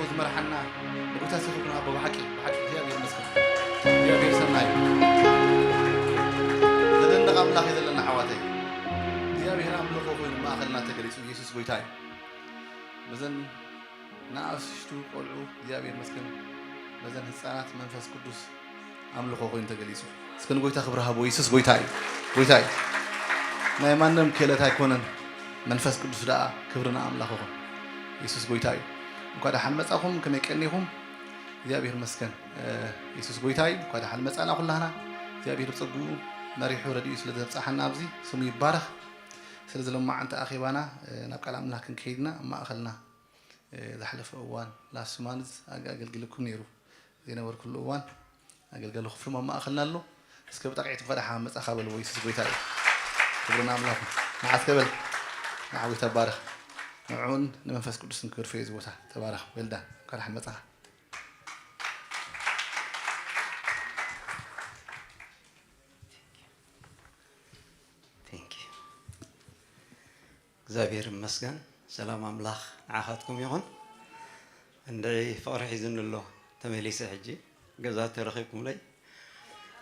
ዝመርሓና ንጉታ ስፍር ንሃቦ ብሓቂ ብሓቂ እግዚኣብሔር ይመስገን። እግዚኣብሔር ሰናይ እዩ። ዘደንቕ ኣምላኽ እዩ ዘለና ኣሕዋተይ። እግዚኣብሔር ኣምልኾ ኮይኑ ማእኸልና ተገሊጹ ኢየሱስ ጎይታ እዩ። በዘን ንኣሽቱ ቆልዑ እግዚኣብሔር ይመስገን። በዘን ህፃናት መንፈስ ቅዱስ ኣምልኾ ኮይኑ ተገሊጹ። እስከ ንጎይታ ክብሪ ሃቦ። ኢየሱስ ጎይታ እዩ። ጎይታ እዩ። ናይ ማንም ክእለት ኣይኮነን። መንፈስ ቅዱስ ደኣ ክብሪ ንኣምላኽ ይኹን። ኢየሱስ ጎይታ እዩ። እንኳ ደሓን መጻኹም። ከመይ ቀኒኹም? እግዚኣብሔር ይመስገን። እ፣ ኢየሱስ ጎይታ እዩ። እንኳ ደሓን መጻና ኩላህና። እግዚኣብሔር ብጸጉኡ መሪሑ ረዲኡ ስለ ዘብጻሓና ኣብዚ ስሙ ይባረኽ። ስለዚ ሎማዓንቲ ኣኼባና፣ እ፣ ናብ ቃል ኣምላኽ ክንከይድና ኣብ ማእኸልና እ፣ ዝሓለፈ እዋን ላስት ማንዝ ኣግ-፣ ኣገልግልኩም ነይሩ። ዘይነበርኩሉ እዋን ኣገልጋሊ ክፍሎም ኣብ ማእኸልና ኣሎ። እስከ ብጣቕዒት እንኳ ደሓን መጻኻ በልዎ። ኢየሱስ ጎይታ እዩ። ክብሪ ንኣምላኽ። ንዓስከ በል። ንዓዊት ኣባርኽ። ንዕኡን ንመንፈስ ቅዱስን ክብሪ ፍዮ እዚ ቦታ። ተባረኽ። ዌልዳን። እንኳ ደሓን መጻኻ። Thank you። እግዚኣብሔር ይመስገን። ሰላም ኣምላኽ ንዓኻትኩም ይኹን። እንድዒ ፍቕሪ ሒዙኒ ኣሎ። ተመሊሰ ሕጂ ገዛ ተረኺብኩምለይ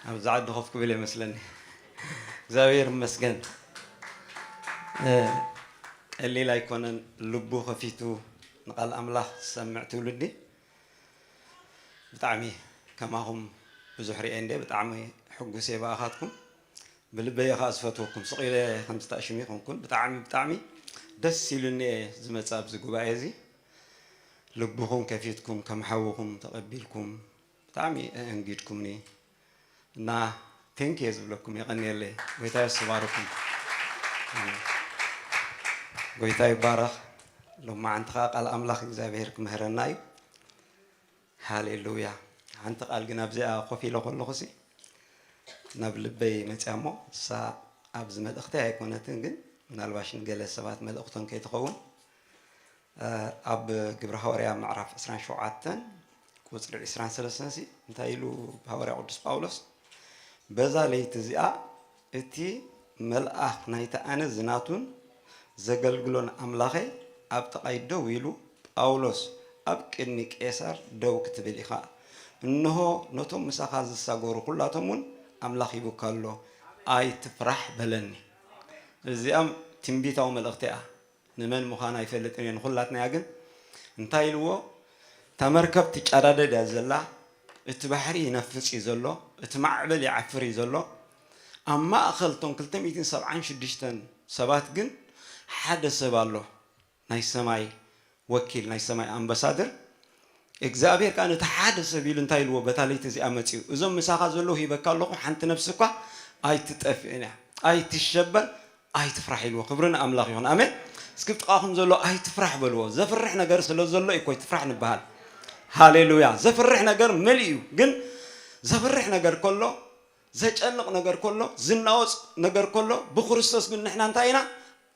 ኣብዚ ዓዲ ኮፍ ክብል እየ መስለኒ። እግዚኣብሔር ይመስገን። እ፣ ቀሊል ኣይኮነን ልቡ ከፊቱ ንቃል ኣምላኽ ዝሰምዕ ትውልዲ። ብጣዕሚ ከማኹም ብዙሕ ሪኤ እንደ ብጣዕሚ ሕጉስ እየ ብኣኻትኩም። ብልበይ እየ ኸዓ ዝፈትወኩም። ስቕ ኢለ ከምዚ ተኣሽሙ ይኹንኩን ብጣዕሚ ብጣዕሚ ደስ ኢሉኒ እየ ዝመጽእ ኣብዚ ጉባኤ እዚ። ልብኹም ከፊትኩም ከም ሓውኹም ተቐቢልኩም ብጣዕሚ ኣእንጊድኩምኒ እና ቴንክ እየ ዝብለኩም። የቐንየለይ። ጎይታ የስባርኩም። ጎይታ ይባረኽ። ሎማዓንቲ ኸዓ ቃል ኣምላኽ እግዚኣብሔር ክምህረና እዩ። ሃሌሉያ። ሓንቲ ቃል ግን ኣብዚኣ ኮፍ ኢለ ከለኹሲ ናብ ልበይ መጽያ እሞ እሳ ኣብዚ መልእኽተይ ኣይኮነትን፣ ግን ምናልባሽ ንገለ ሰባት መልእኽቶም ከይትኸውን፣ እ፣ ኣብ ግብረ ሃዋርያ ምዕራፍ ዕስራን ሸውዓተን ቁጽሪ ዕስራን ሰለስተን ሲ እንታይ ኢሉ ሃዋርያ ቅዱስ ጳውሎስ? በዛ ለይቲ እዚኣ እቲ መልኣኽ ናይቲ ኣነ ዝናቱን ዘገልግሎን ኣምላኸይ ኣብ ጥቓይ ደው ኢሉ፣ ጳውሎስ ኣብ ቅድሚ ቄሳር ደው ክትብል ኢኻ፣ እንሆ ነቶም ምሳኻ ዝሳገሩ ኩላቶም እውን ኣምላኽ ሂቡካ ኣሎ፣ ኣይትፍራሕ በለኒ። እዚኣም ትንቢታዊ መልእኽቲ እያ። ንመን ምዃና ኣይፈልጥን እየ፣ ንኹላትና እያ። ግን እንታይ ኢልዎ? እታ መርከብ ትጨዳደድ እያ ዘላ፣ እቲ ባሕሪ ይነፍጽ እዩ ዘሎ፣ እቲ ማዕበል ይዓፍር እዩ ዘሎ። ኣብ ማእኸል እቶም ክልተ ሚእትን ሰብዓን ሽዱሽተን ሰባት ግን ሓደ ሰብ ኣሎ፣ ናይ ሰማይ ወኪል፣ ናይ ሰማይ ኣምባሳደር። እግዚኣብሔር ከኣ ነቲ ሓደ ሰብ ኢሉ እንታይ ኢልዎ? በታ ለይቲ እዚኣ መጺኡ፣ እዞም ምሳኻ ዘለዉ ሂበካ ኣለኹ፣ ሓንቲ ነፍሲ እኳ ኣይትጠፍእን እያ፣ ኣይትሸበር፣ ኣይትፍራሕ ኢልዎ። ክብሪ ንኣምላኽ ይኹን። ኣሜን። እስኪ ጥቓኹም ዘሎ ኣይትፍራሕ በልዎ። ዘፍርሕ ነገር ስለ ዘሎ እዩ እኮ ኣይትፍራሕ ንበሃል። ሃሌሉያ። ዘፍርሕ ነገር መሊኡ እዩ። ግን ዘፍርሕ ነገር ከሎ፣ ዘጨንቕ ነገር ከሎ፣ ዝናወጽ ነገር ከሎ፣ ብክርስቶስ ግን ንሕና እንታይ ኢና?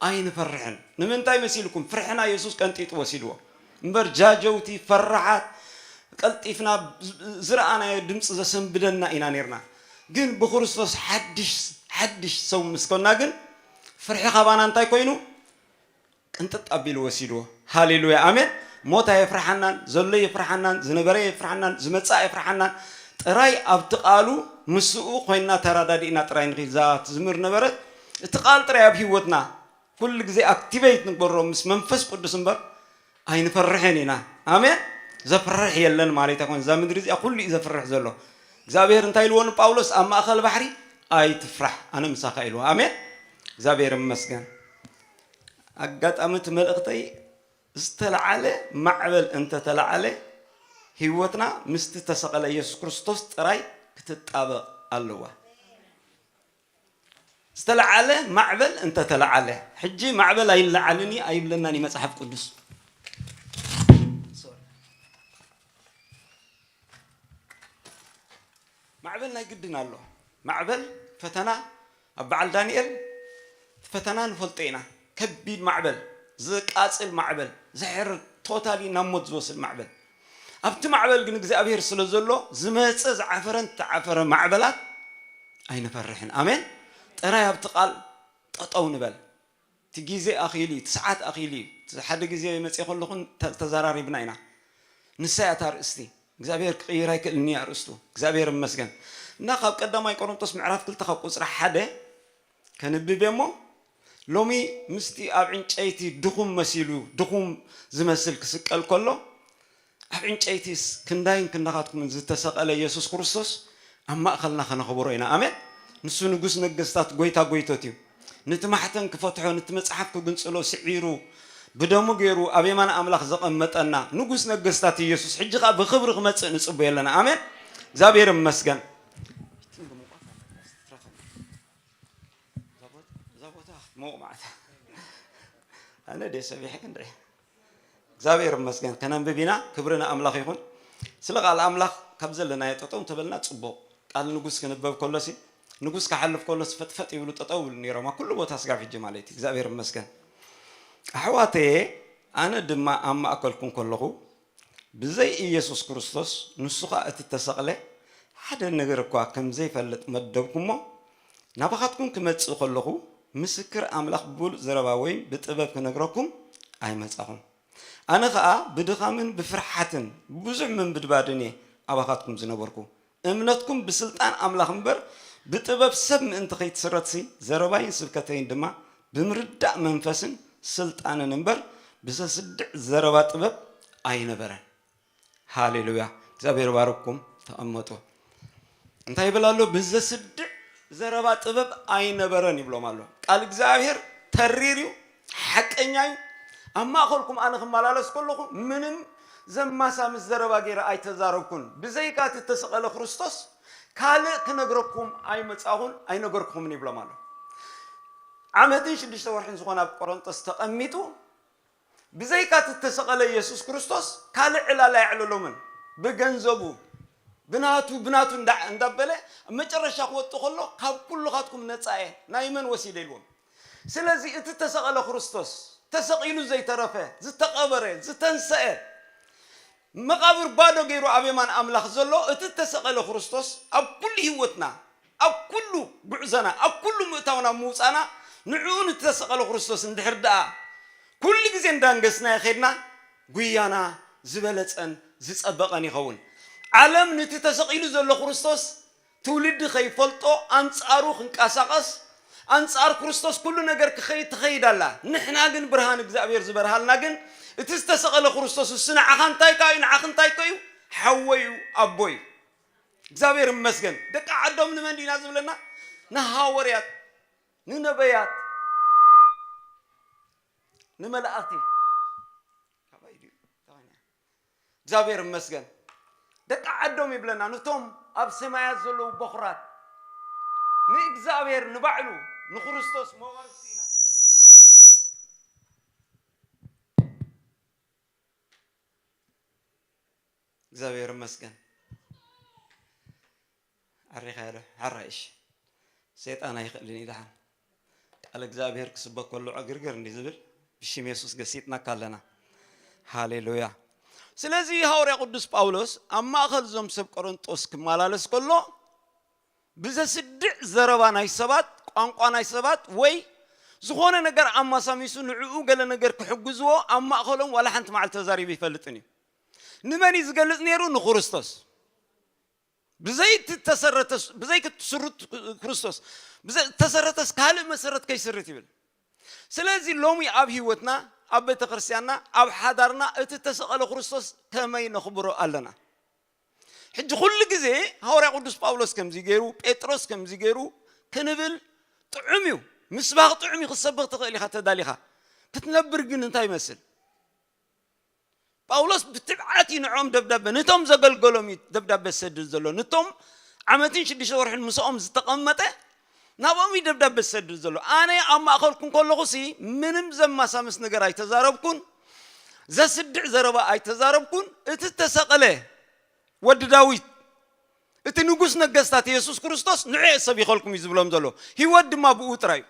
ኣይንፈርሕን። ንምንታይ መሲልኩም? ፍርሕና የሱስ ቀንጢጡ ወሲድዎ። እምበር ጃጀውቲ፣ ፈራሓት፣ ቀልጢፍና ዝረኣናዮ ድምፂ ዘሰንብደና ኢና ነርና። ግን ብክርስቶስ ሓድሽ፣ ሓድሽ ሰው ምስ ኮና ግን ፍርሒ ካባና እንታይ ኮይኑ? ቅንጥጥ ኣቢሉ ወሲድዎ። ሃሌሉያ፣ ኣሜን። ሞት ኣየፍርሓናን፣ ዘሎ የፍርሓናን፣ ዝነበረ የፍርሓናን፣ ዝመጽእ ኣየፍርሓናን። ጥራይ ኣብቲ ቃሉ ምስኡ ኮይንና ተራዳዲእና ጥራይ ንኺድ። እዛ ትዝምር ነበረት። እቲ ቃል ጥራይ ኣብ ህይወትና ኩሉ ግዜ ኣክቲቬት ንግበሮ ምስ መንፈስ ቅዱስ እምበር ኣይንፈርሕን ኢና። ኣሜን። ዘፍርሕ የለን ማለት ኣይኮን። እዛ ምድሪ እዚኣ ኩሉ እዩ ዘፍርሕ ዘሎ። እግዚኣብሔር እንታይ ኢልዎ ንጳውሎስ ኣብ ማእከል ባሕሪ? ኣይትፍራሕ፣ ኣነ ምሳኻ ኢልዎ። ኣሜን። እግዚኣብሔር ይመስገን። ኣጋጣሚ እቲ መልእኽተይ ዝተለዓለ ማዕበል እንተተለዓለ ህይወትና ምስቲ ተሰቐለ ኢየሱስ ክርስቶስ ጥራይ ክትጣበቕ ኣለዋ። ዝተለዓለ ማዕበል እንተተለዓለ፣ ሕጂ ማዕበል ኣይለዓልን እዩ ኣይብለናን እዩ መጽሓፍ ቅዱስ። ማዕበል ናይ ግድን ኣሎ። ማዕበል ፈተና ኣብ በዓል ዳንኤል እቲ ፈተና ንፈልጦ ኢና። ከቢድ ማዕበል፣ ዘቃጽል ማዕበል፣ ዘሕርር ቶታሊ ናብ ሞት ዝወስድ ማዕበል። ኣብቲ ማዕበል ግን እግዚኣብሔር ስለ ዘሎ ዝመጸ ዝዓፈረን ተዓፈረ ማዕበላት ኣይንፈርሕን። ኣሜን። ጥራይ ኣብቲ ቃል ጠጠው ንበል። እቲ ግዜ ኣኺሉ እዩ፣ እቲ ሰዓት ኣኺሉ እዩ። እቲ ሓደ ግዜ መጽእ ከለኹን ተ-፣ ተዘራሪብና ኢና። ንሳ እያ እታ ኣርእስቲ። እግዚኣብሔር ክቕይር ኣይክእልን እዩ ኣርእስቱ። እግዚኣብሔር ይመስገን። እና ካብ ቀዳማይ ቆሮንቶስ ምዕራፍ ክልተ ካብ ቁፅሪ ሓደ ከንብብ እየ እሞ፣ ሎሚ ምስቲ ኣብ ዕንጨይቲ ድኹም መሲሉ፣ ድኹም ዝመስል ክስቀል ከሎ፣ ኣብ ዕንጨይቲስ ክንዳይን ክንዳኻትኩምን ዝተሰቐለ ኢየሱስ ክርስቶስ ኣብ ማእኸልና ከነኽብሮ ኢና። ኣሜን። ንሱ ንጉስ ነገስታት፣ ጎይታ ጎይቶት እዩ። ነቲ ማሕተም ክፈትሖ፣ ነቲ መጽሓፍ ክግንጽሎ ስዒሩ፣ ብደሙ ገይሩ ኣብ የማን ኣምላኽ ዘቐመጠና ንጉስ ነገስታት ኢየሱስ፣ ሕጂ ኸኣ ብኽብሪ ክመጽእ ንጽበዮ ኣለና። ኣሜን። እግዚኣብሔር ይመስገን። እዛ ቦታ ሞቕ ማለት ኣነ ደይ ሰቢሐ ክንድዒ። እግዚኣብሔር ይመስገን። ከነንብብ ኢና። ክብሪ ንኣምላኽ ይኹን። ስለ ቃል ኣምላኽ ካብ ዘለናዮ ጠጠው እንተበልና ጽቡቕ። ቃል ንጉስ ክንበብ ከሎሲ፣ ንጉስ ክሓልፍ ከሎሲ ፈጥፈጥ ይብሉ፣ ጠጠው ይብሉ ነይሮም። ኣብ ኩሉ ቦታ ስጋብ ሕጂ ማለት እዩ። እግዚኣብሔር ይመስገን። ኣሕዋተየ፣ ኣነ ድማ ኣብ ማእከልኩም ከለኹ፣ ብዘይ ኢየሱስ ክርስቶስ፣ ንሱ ኸኣ እቲ እተሰቕለ፣ ሓደ ነገር እኳ ከም ዘይፈልጥ መደብኩሞ፣ ናባኻትኩም ክመጽእ ከለኹ፣ ምስክር ኣምላኽ ብብሉጽ ዘረባ ወይም ብጥበብ ክነግረኩም ኣይመጻኹን። ኣነ ኸኣ ብድኻምን ብፍርሓትን ብብዙሕ ምንብድባድን እየ ኣባኻትኩም ዝነበርኩ። እምነትኩም ብስልጣን ኣምላኽ እምበር፣ ብጥበብ ሰብ ምእንቲ ኸይትስረትሲ፣ ዘረባይን ስብከተይን ድማ ብምርዳእ መንፈስን ስልጣንን እምበር፣ ብዘስድዕ ዘረባ ጥበብ ኣይነበረን። ሃሌሉያ። እግዚኣብሔር ባርኩም። ተቐመጡ። እንታይ ይብል ኣሎ? ብዘስድዕ ዘረባ ጥበብ ኣይነበረን ይብሎም ኣሎ። ቃል እግዚኣብሔር ተሪር እዩ፣ ሓቀኛ እዩ። ኣብ ማእኸልኩም ኣነ ክመላለስ ከለኹ ምንም ዘማሳምስ ዘረባ ገይረ ኣይተዛረብኩን። ብዘይካ እቲ እተሰቐለ ክርስቶስ ካልእ ክነግረኩም ኣይመጻኹን፣ ኣይነገርኩኹምን ይብሎም ኣሎ። ዓመትን ሽዱሽተ ወርሕን ዝኾነ ኣብ ቆሮንጦስ ተቐሚጡ፣ ብዘይካ እቲ እተሰቐለ ኢየሱስ ክርስቶስ ካልእ ዕላል ኣየዕለሎምን። ብገንዘቡ፣ ብናቱ፣ ብናቱ እንዳ-፣ እንዳበለ ኣብ መጨረሻ ክወጡ ከሎ፣ ካብ ኩልኻትኩም ነጻ እየ፣ ናይ መን ወሲደ ኢልዎም። ስለዚ እቲ እተሰቐለ ክርስቶስ፣ ተሰቒሉ ዘይተረፈ፣ ዝተቐበረ፣ ዝተንሰአ፣ መቓብር ባዶ ገይሩ ኣብ የማን ኣምላኽ ዘሎ እቲ እተሰቐለ ክርስቶስ ኣብ ኩሉ ህይወትና፣ ኣብ ኩሉ ጉዕዞና፣ ኣብ ኩሉ ምእታውና ምውጻና ንዕኡ ንተሰቐለ ክርስቶስ እንድሕር ደኣ ኩሉ ግዜ እንዳንገስናዮ ኸድና፣ ጉያና ዝበለጸን ዝጸበቐን ይኸውን። ዓለም ነቲ ተሰቒሉ ዘሎ ክርስቶስ ትውልዲ ኸይፈልጦ ኣንጻሩ ክንቀሳቐስ፣ ኣንጻር ክርስቶስ ኩሉ ነገር ክኸይድ ትኸይድ ኣላ። ንሕና ግን ብርሃን እግዚኣብሔር ዝበርሃልና ግን እቲ ዝተሰቐለ ክርስቶስ እሱ ንዓኻ እንታይ ከ እዩ፣ ንዓኺ እንታይ ከ እዩ? ሓወይ እዩ፣ ኣቦይ እዩ። እግዚኣብሔር ይመስገን። ደቂ ዓዶም ንመን ዲና ዝብለና? ንሃወርያት፣ ንነበያት፣ ንመላእኽቲ። ካባይ ድዩ? ካባይ ንያ። እግዚኣብሔር ይመስገን። ደቂ ዓዶም ይብለና፣ ነቶም ኣብ ሰማያት ዘለዉ በኹራት፣ ንእግዚኣብሔር ንባዕሉ ንክርስቶስ መዋርስቲ ኢና። እግዚኣብሔር ይመስገን። ዓሪኻ ያለ ሓራይሽ ሰይጣን ኣይኽእልን እዩ። ደሓን ቃል እግዚኣብሔር ክስበክ ከሎ ዕግርግር እንዲ ዝብል ብሽም የሱስ ገሲጥናካ ኣለና። ሃሌሉያ። ስለዚ ሃዋርያ ቅዱስ ጳውሎስ ኣብ ማእኸል እዞም ሰብ ቆሮንጦስ ክመላለስ ከሎ ብዘስድዕ ዘረባ ናይ ሰባት፣ ቋንቋ ናይ ሰባት ወይ ዝኾነ ነገር ኣማሳሚሱ ንዕኡ ገለ ነገር ክሕግዝዎ ኣብ ማእኸሎም ዋላ ሓንቲ መዓልቲ ተዛሪቡ ይፈልጥን እዩ። ንመን እዩ ዝገልጽ ነይሩ? ንክርስቶስ። ብዘይ እቲ ተሰረተ-፣ ብዘይ ክትስርት ክርስቶስ፣ ብዘይ ተሰረተስ ካልእ መሰረት ከይስርት ይብል። ስለዚ ሎሚ ኣብ ህይወትና፣ ኣብ ቤተ ክርስቲያንና፣ ኣብ ሓዳርና እቲ ተሰቐለ ክርስቶስ ከመይ ነኽብሮ ኣለና? ሕጂ ኩሉ ግዜ ሃዋርያ ቅዱስ ጳውሎስ ከምዚ ገይሩ፣ ጴጥሮስ ከምዚ ገይሩ ክንብል ጥዑም እዩ። ምስባኽ ጥዑም እዩ፣ ክትሰብኽ ትኽእል ኢኻ ተዳሊኻ። ክትነብር ግን እንታይ ይመስል? ጳውሎስ ብትብዓት እዩ ንዕኦም ደብዳበ፣ ነቶም ዘገልገሎም እዩ ደብዳበ ዝሰድድ ዘሎ። ነቶም ዓመትን ሽዱሽተ ወርሕን ምስኦም ዝተቐመጠ ናብኦም እዩ ደብዳበ ዝሰድድ ዘሎ። ኣነ ኣብ ማእኸልኩም ከለኹሲ ምንም ዘማሳምስ ነገር ኣይተዛረብኩን፣ ዘስድዕ ዘረባ ኣይተዛረብኩን። እቲ እተሰቐለ ወዲ ዳዊት፣ እቲ ንጉስ ነገስታት የሱስ ክርስቶስ ንዑ እየ ሰቢኸልኩም እዩ ዝብሎም ዘሎ። ህይወት ድማ ብኡ ጥራይ እዩ።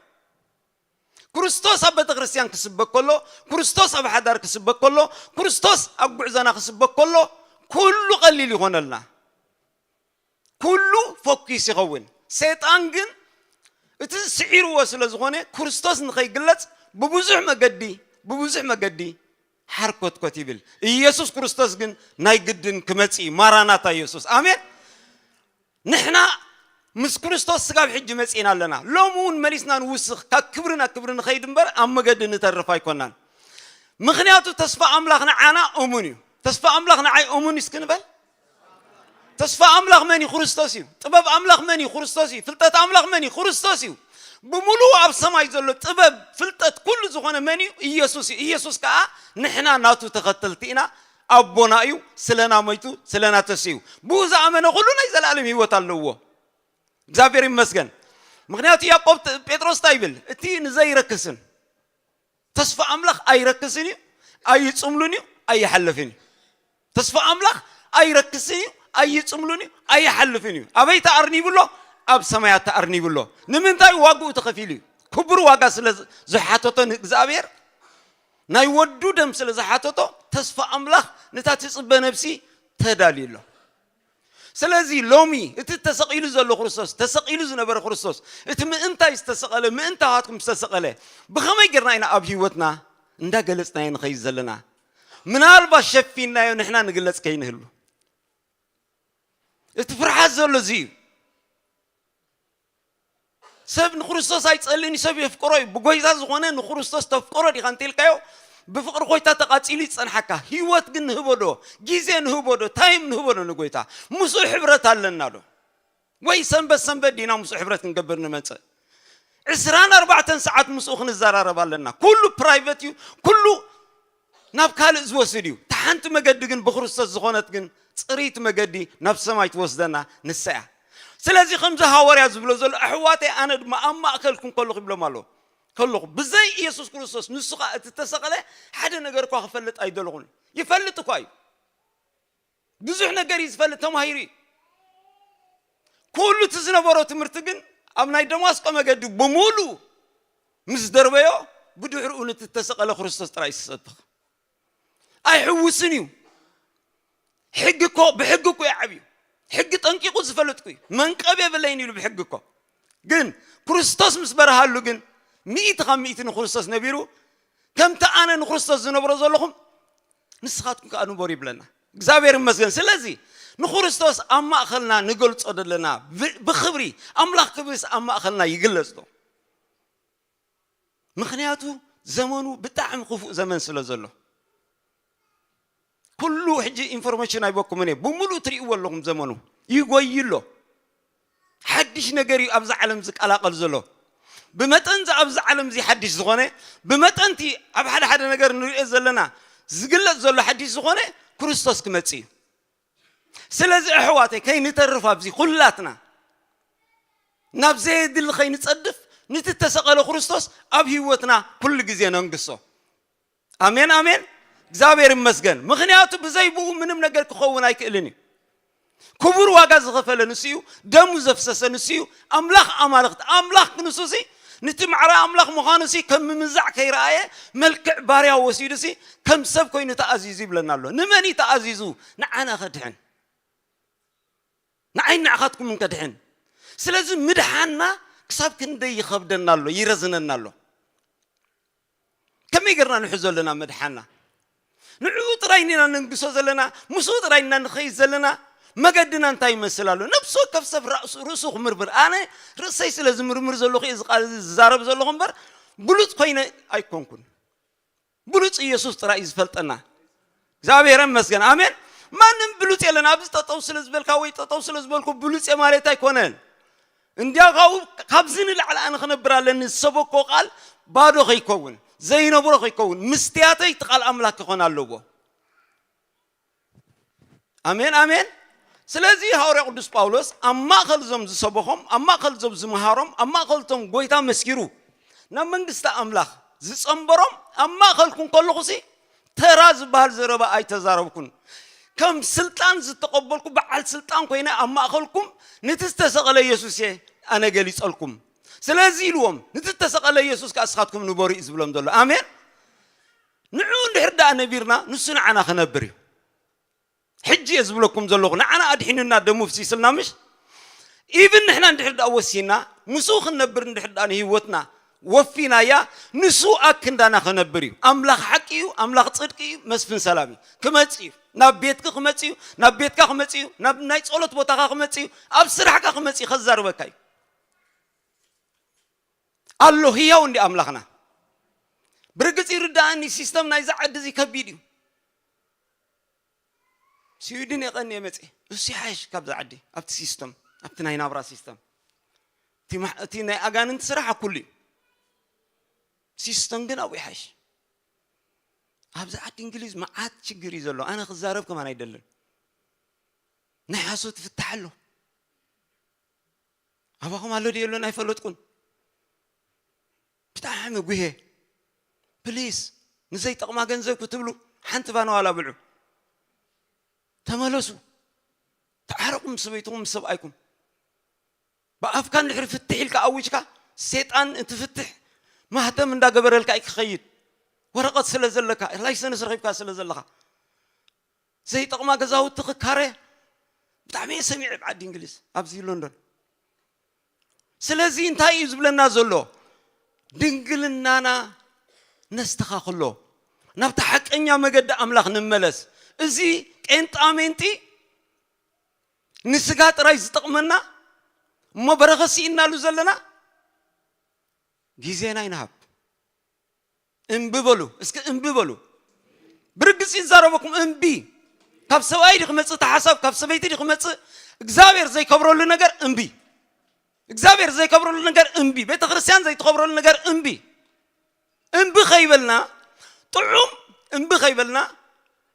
ክርስቶስ ኣብ ቤተ ክርስቲያን ክስበክ ከሎ፣ ክርስቶስ ኣብ ሓዳር ክስበክ ከሎ፣ ክርስቶስ ኣብ ጉዕዞና ክስበክ ከሎ፣ ኩሉ ቀሊል ይኾነልና። ኩሉ ፎኪስ ይኸውን። ሰይጣን ግን እቲ ስዒርዎ ስለ ዝኾነ፣ ክርስቶስ ንኸይግለጽ ብብዙሕ መገዲ፣ ብብዙሕ መገዲ ሓርኮትኮት ይብል። ኢየሱስ ክርስቶስ ግን ናይ ግድን ክመጽእ እዩ። ማራናታ ኢየሱስ። ኣሜን። ንሕና ምስ ክርስቶስ ስጋብ ሕጂ መጺእና ኣለና። ሎም እውን መሊስና ንውስኽ፣ ካብ ክብሪ ናብ ክብሪ ንኸይድ እምበር ኣብ መገዲ ንተርፍ ኣይኮናን። ምኽንያቱ ተስፋ ኣምላኽ ንዓና እሙን እዩ። ተስፋ ኣምላኽ ንዓይ እሙን እዩ እስኪ ንበል። ተስፋ ኣምላኽ መን እዩ? ክርስቶስ እዩ። ጥበብ ኣምላኽ መን እዩ? ክርስቶስ እዩ። ፍልጠት ኣምላኽ መን እዩ? ክርስቶስ እዩ። ብምሉኡ ኣብ ሰማይ ዘሎ ጥበብ፣ ፍልጠት፣ ኩሉ ዝኾነ መን እዩ? ኢየሱስ እዩ። ኢየሱስ ከኣ ንሕና ናቱ ተኸተልቲ ኢና። ኣቦና እዩ። ስለና ሞይቱ፣ ስለና ተሲኡ። ብኡ ዝኣመነ ኩሉ ናይ ዘለኣለም ህይወት ኣለዎ። እግዚኣብሔር ይመስገን። ምኽንያቱ ያዕቆብ ጥ-፣ ጴጥሮስ እንታይ ይብል? እቲ ንዘይረክስን ተስፋ ኣምላኽ ኣይረክስን እዩ፣ ኣይጽምሉን እዩ፣ ኣይሓልፍን እዩ። ተስፋ ኣምላኽ ኣይረክስን እዩ፣ ኣይጽምሉን እዩ፣ ኣይሓልፍን እዩ። ኣበይ ተኣርኒቡ ኣሎ? ኣብ ሰማያት ተኣርኒቡ ኣሎ። ንምንታይ? ዋግኡ ተኸፊሉ እዩ። ክቡር ዋጋ ስለ ዝ-፣ ዝሓተቶ ንእግዚኣብሔር፣ ናይ ወዱ ደም ስለ ዝሓተቶ፣ ተስፋ ኣምላኽ ነታ ትጽበ ነብሲ ተዳልዩ ኣሎ። ስለዚ ሎሚ እቲ ተሰቒሉ ዘሎ ክርስቶስ፣ ተሰቒሉ ዝነበረ ክርስቶስ፣ እቲ ምእንታይ ዝተሰቐለ፣ ምእንታዋትኩም ዝተሰቐለ፣ ብኸመይ ጌርና ኢና ኣብ ህይወትና እንዳገለጽናዮ ንኸይድ ዘለና? ምናልባት ሸፊንናዮ ንሕና ንግለጽ ከይንህሉ። እቲ ፍርሓት ዘሎ እዚ እዩ። ሰብ ንክርስቶስ ኣይጸልእን እዩ፣ ሰብ የፍቅሮ እዩ። ብጎይታ ዝኾነ ንክርስቶስ ተፍቅሮ ዲኻ እንተኢልካዮ፣ ብፍቕሪ ጎይታ ተቓጺሉ ይጸንሓካ። ህይወት ግን ንህቦ ዶ? ግዜ ንህቦ ዶ? ታይም ንህቦ ዶ ንጎይታ? ምስኡ ሕብረት ኣለና ዶ? ወይ ሰንበት ሰንበት ዲና ምስኡ ሕብረት ክንገብር ንመጽእ? ዕስራን ኣርባዕተን ሰዓት ምስኡ ክንዘራረብ ኣለና። ኩሉ ፕራይቨት እዩ። ኩሉ ናብ ካልእ ዝወስድ እዩ። እታ ሓንቲ መገዲ ግን ብክርስቶስ ዝኾነት ግን ጽርይቲ መገዲ ናብ ሰማይ ትወስደና ንሳ እያ። ስለዚ ከምዚ ሃዋርያ ዝብሎ ዘሎ፣ ኣሕዋተይ፣ ኣነ ድማ ኣብ ማእከልኩም ከለኹ ይብሎም ኣሎ። ከለኹ ብዘይ ኢየሱስ ክርስቶስ፣ ንሱ ኸኣ እቲ እተሰቐለ፣ ሓደ ነገር እኳ ክፈልጥ ኣይደለኹን። ይፈልጥ እኳ እዩ። ብዙሕ ነገር እዩ ዝፈልጥ፣ ተማሂሩ እዩ። ኩሉ እቲ ዝነበሮ ትምህርቲ ግን ኣብ ናይ ደማስቆ መገዲ ብምሉእ ምስ ደርበዮ፣ ብድሕሪኡ ነቲ እተሰቐለ ክርስቶስ ጥራይ እዩ ዝሰብኽ። ኣይሕውስን እዩ። ሕጊ እኮ፣ ብሕጊ እኮ ይዓብዩ። ሕጊ ጠንቂቑ ዝፈልጥ እኮ እዩ። መንቀብ የብለይን ኢሉ ብሕጊ እኮ። ግን ክርስቶስ ምስ በርሃሉ ግን፣ ሚእቲ ካብ ሚእቲ ንክርስቶስ ነቢሩ፣ ከምቲ ኣነ ንክርስቶስ ዝነብሮ ዘለኹም ንስኻትኩም ከኣ ንበሩ ይብለና። እግዚኣብሔር ይመስገን። ስለዚ ንክርስቶስ ኣብ ማእከልና ንገልጾ ዘለና ብ-፣ ብኽብሪ ኣምላኽ ክብሪስ ኣብ ማእከልና ይግለጽ ዶ? ምኽንያቱ ዘመኑ ብጣዕሚ ክፉእ ዘመን ስለ ዘሎ። ኩሉ ሕጂ ኢንፎርሜሽን ኣይበኩምን እየ። ብምሉእ ትርእይዎ ኣለኹም ዘመኑ ይጎይ ኣሎ። ሓድሽ ነገር እዩ ኣብዚ ዓለም ዝቀላቐል ዘሎ። ብመጠን እዚ ኣብዚ ዓለም እዚ ሓድሽ ዝኾነ፣ ብመጠንቲ ኣብ ሓደ ሓደ ነገር ንሪኦ ዘለና ዝግለጽ ዘሎ ሓድሽ ዝኾነ ክርስቶስ ክመጽእ እዩ። ስለዚ ኣሕዋተይ ከይንተርፍ ኣብዚ ኩላትና ናብ ዘየድሊ ከይንጸድፍ ነቲ እተሰቐለ ክርስቶስ ኣብ ህይወትና ኩሉ ግዜ ነንግሶ። ኣሜን፣ ኣሜን። እግዚኣብሔር ይመስገን። ምኽንያቱ ብዘይ ብኡ ምንም ነገር ክኸውን ኣይክእልን እዩ። ክቡር ዋጋ ዝኸፈለ ንሱ እዩ፣ ደሙ ዘፍሰሰ ንሱ እዩ። ኣምላኽ ኣማልኽቲ፣ ኣምላኽ ክንሱ ሲ፣ ነቲ ማዕረ ኣምላኽ ምዃኑ ሲ ከም ምምዛዕ ከይረኣየ፣ መልክዕ ባርያ ወሲዱ ሲ ከም ሰብ ኮይኑ ተኣዚዙ ይብለና ኣሎ። ንመን እዩ ተኣዚዙ? ንዓና ከድሕን። ንዓይ ንዓኻትኩምን ከድሕን። ስለዚ ምድሓንና ክሳብ ክንደይ ይኸብደና ኣሎ፣ ይረዝነና ኣሎ። ከመይ ጌርና ንሕዞ ኣለና ምድሓንና? ንዕኡ ጥራይ ኢና ነንግሶ ዘለና፣ ምስኡ ጥራይ ኢና ንኸይድ ዘለና። መገድና እንታይ ይመስል ኣሎ? ነፍሲ ወከፍ ሰብ ራእሱ፣ ርእሱ ክምርምር። ኣነ ርእሰይ ስለ ዝምርምር ዘለኹ እየ እዚ ቃል እዚ ዝዛረብ ዘለኹ እምበር፣ ብሉጽ ኮይነ ኣይኮንኩን። ብሉጽ ኢየሱስ ጥራይ እዩ ዝፈልጠና። እግዚኣብሔር ይመስገን። ኣሜን። ማንም ብሉጽ የለን። ኣብዚ ጠጠው ስለ ዝበልካ ወይ ጠጠው ስለ ዝበልኩ ብሉጽ እየ ማለት ኣይኮነን። እንዲያው ካብኡ፣ ካብዚ ንላዕሊ ኣነ ክነብር ኣለኒ። ዝሰበኮ ቃል ባዶ ከይከውን፣ ዘይነብሮ ከይከውን፣ ምስትያተይ እቲ ቃል ኣምላኽ ክኾን ኣለዎ። ኣሜን፣ ኣሜን። ስለዚ ሃዋርያ ቅዱስ ጳውሎስ ኣብ ማእከል እዞም ዝሰበኾም፣ ኣብ ማእከል እዞም ዝመሃሮም፣ ኣብ ማእከል እቶም ጎይታ መስኪሩ ናብ መንግስቲ ኣምላኽ ዝጸንበሮም ኣብ ማእከልኩም ከለኹሲ ተራ ዝበሃል ዘረባ ኣይተዛረብኩን። ከም ስልጣን ዝተቐበልኩ በዓል ስልጣን ኮይነ ኣብ ማእከልኩም ነቲ ዝተሰቐለ የሱስ እየ ኣነ ገሊጸልኩም። ስለዚ ኢልዎም፣ ነቲ ዝተሰቐለ የሱስ ከኣ እስኻትኩም ንበሩ እዩ ዝብሎም ዘሎ። ኣሜን። ንዕኡ እንድሕር ደኣ ነቢርና፣ ንሱ ንዓና ክነብር እዩ። ሕጂ እየ ዝብለኩም ዘለኹ፣ ንዓና ኣድሒኑና ደሙ ፍሲስልና ምሽ? ኢቭን ንሕና እንድሕር ደኣ ወሲና፣ ምስኡ ክንነብር እንድሕር ደኣ ንህይወትና ወፊናያ። ንሱ ኣክንዳና ክነብር እዩ። ኣምላኽ ሓቂ እዩ፣ ኣምላኽ ጽድቂ እዩ፣ መስፍን ሰላም እዩ። ክመጽእ እዩ፣ ናብ ቤትኪ ክመጽእ እዩ፣ ናብ ቤትካ ክመጽእ እዩ፣ ናብ ናይ ጸሎት ቦታኻ ክመጽእ እዩ፣ ኣብ ስራሕካ ክመጽእ እዩ፣ ከዛርበካ እዩ። ኣሎ ህያው እንዲ ኣምላኽና። ብርግጽ ይርዳእኒ፣ ሲስተም ናይዛ ዓዲ እዚ ከቢድ እዩ። ስዊድን የቐን የመጽ እሱ ይሓይሽ ካብዛ ዓዲ። ኣብቲ ሲስተም፣ ኣብቲ ናይ ናብራ ሲስተም፣ እቲ ማሕ- እቲ ናይ ኣጋንንቲ ስራሕ ኩሉ እዩ። ሲስተም ግን ኣብኡ ይሓይሽ። ኣብዚ ዓዲ እንግሊዝ መዓት ችግር እዩ ዘሎ። ኣነ ክዛረብ ከማን ኣይደልን። ናይ ሓሶት ፍታሕ ኣሎ። ኣባኹም ኣሎ ድዩ የሎን ኣይፈለጥኩን። ብጣዕሚ ጉሄ። ፕሊስ፣ ንዘይጠቕማ ገንዘብ ክትብሉ ሓንቲ ቫና ዋላ ብልዑ። ተመለሱ። ተዓረቑ ምስ ሰበይትኹም ምስ ሰብኣይኩም። ብኣፍካ እንድሕሪ ፍትሕ ኢልካ ኣዊጅካ፣ ሴጣን እቲ ፍትሕ ማህተም እንዳገበረልካ እዩ ክኸይድ። ወረቐት ስለ ዘለካ፣ ላይሰንስ ረኺብካ ስለ ዘለኻ። ዘይጠቕማ ገዛውቲ ክካረ ብጣዕሚ እየ ሰሚዐ ኣብ ዓዲ እንግሊዝ፣ ኣብዚ ሎንዶን። ስለዚ እንታይ እዩ ዝብለና ዘሎ? ድንግልናና ነስተኻኽሎ፣ ናብቲ ሓቀኛ መገዲ ኣምላኽ ንመለስ። እዚ ቄንጣሜንጢ ንስጋ ጥራይ ዝጠቕመና እሞ በረኸት ስኢንናሉ ዘለና ግዜና ይንሃብ። እምቢ በሉ፣ እስኪ እምቢ በሉ። ብርግጽ ይዛረበኩም፣ እምቢ። ካብ ሰብኣይ ዲ ክመጽእ ተሓሳብ፣ ካብ ሰበይቲ ዲ ክመጽእ፣ እግዚኣብሔር ዘይከብረሉ ነገር እምቢ። እግዚኣብሔር ዘይከብረሉ ነገር እምቢ። ቤተ ክርስቲያን ዘይትኸብረሉ ነገር እምቢ። እምቢ ከይበልና፣ ጥዑም እምቢ ከይበልና፣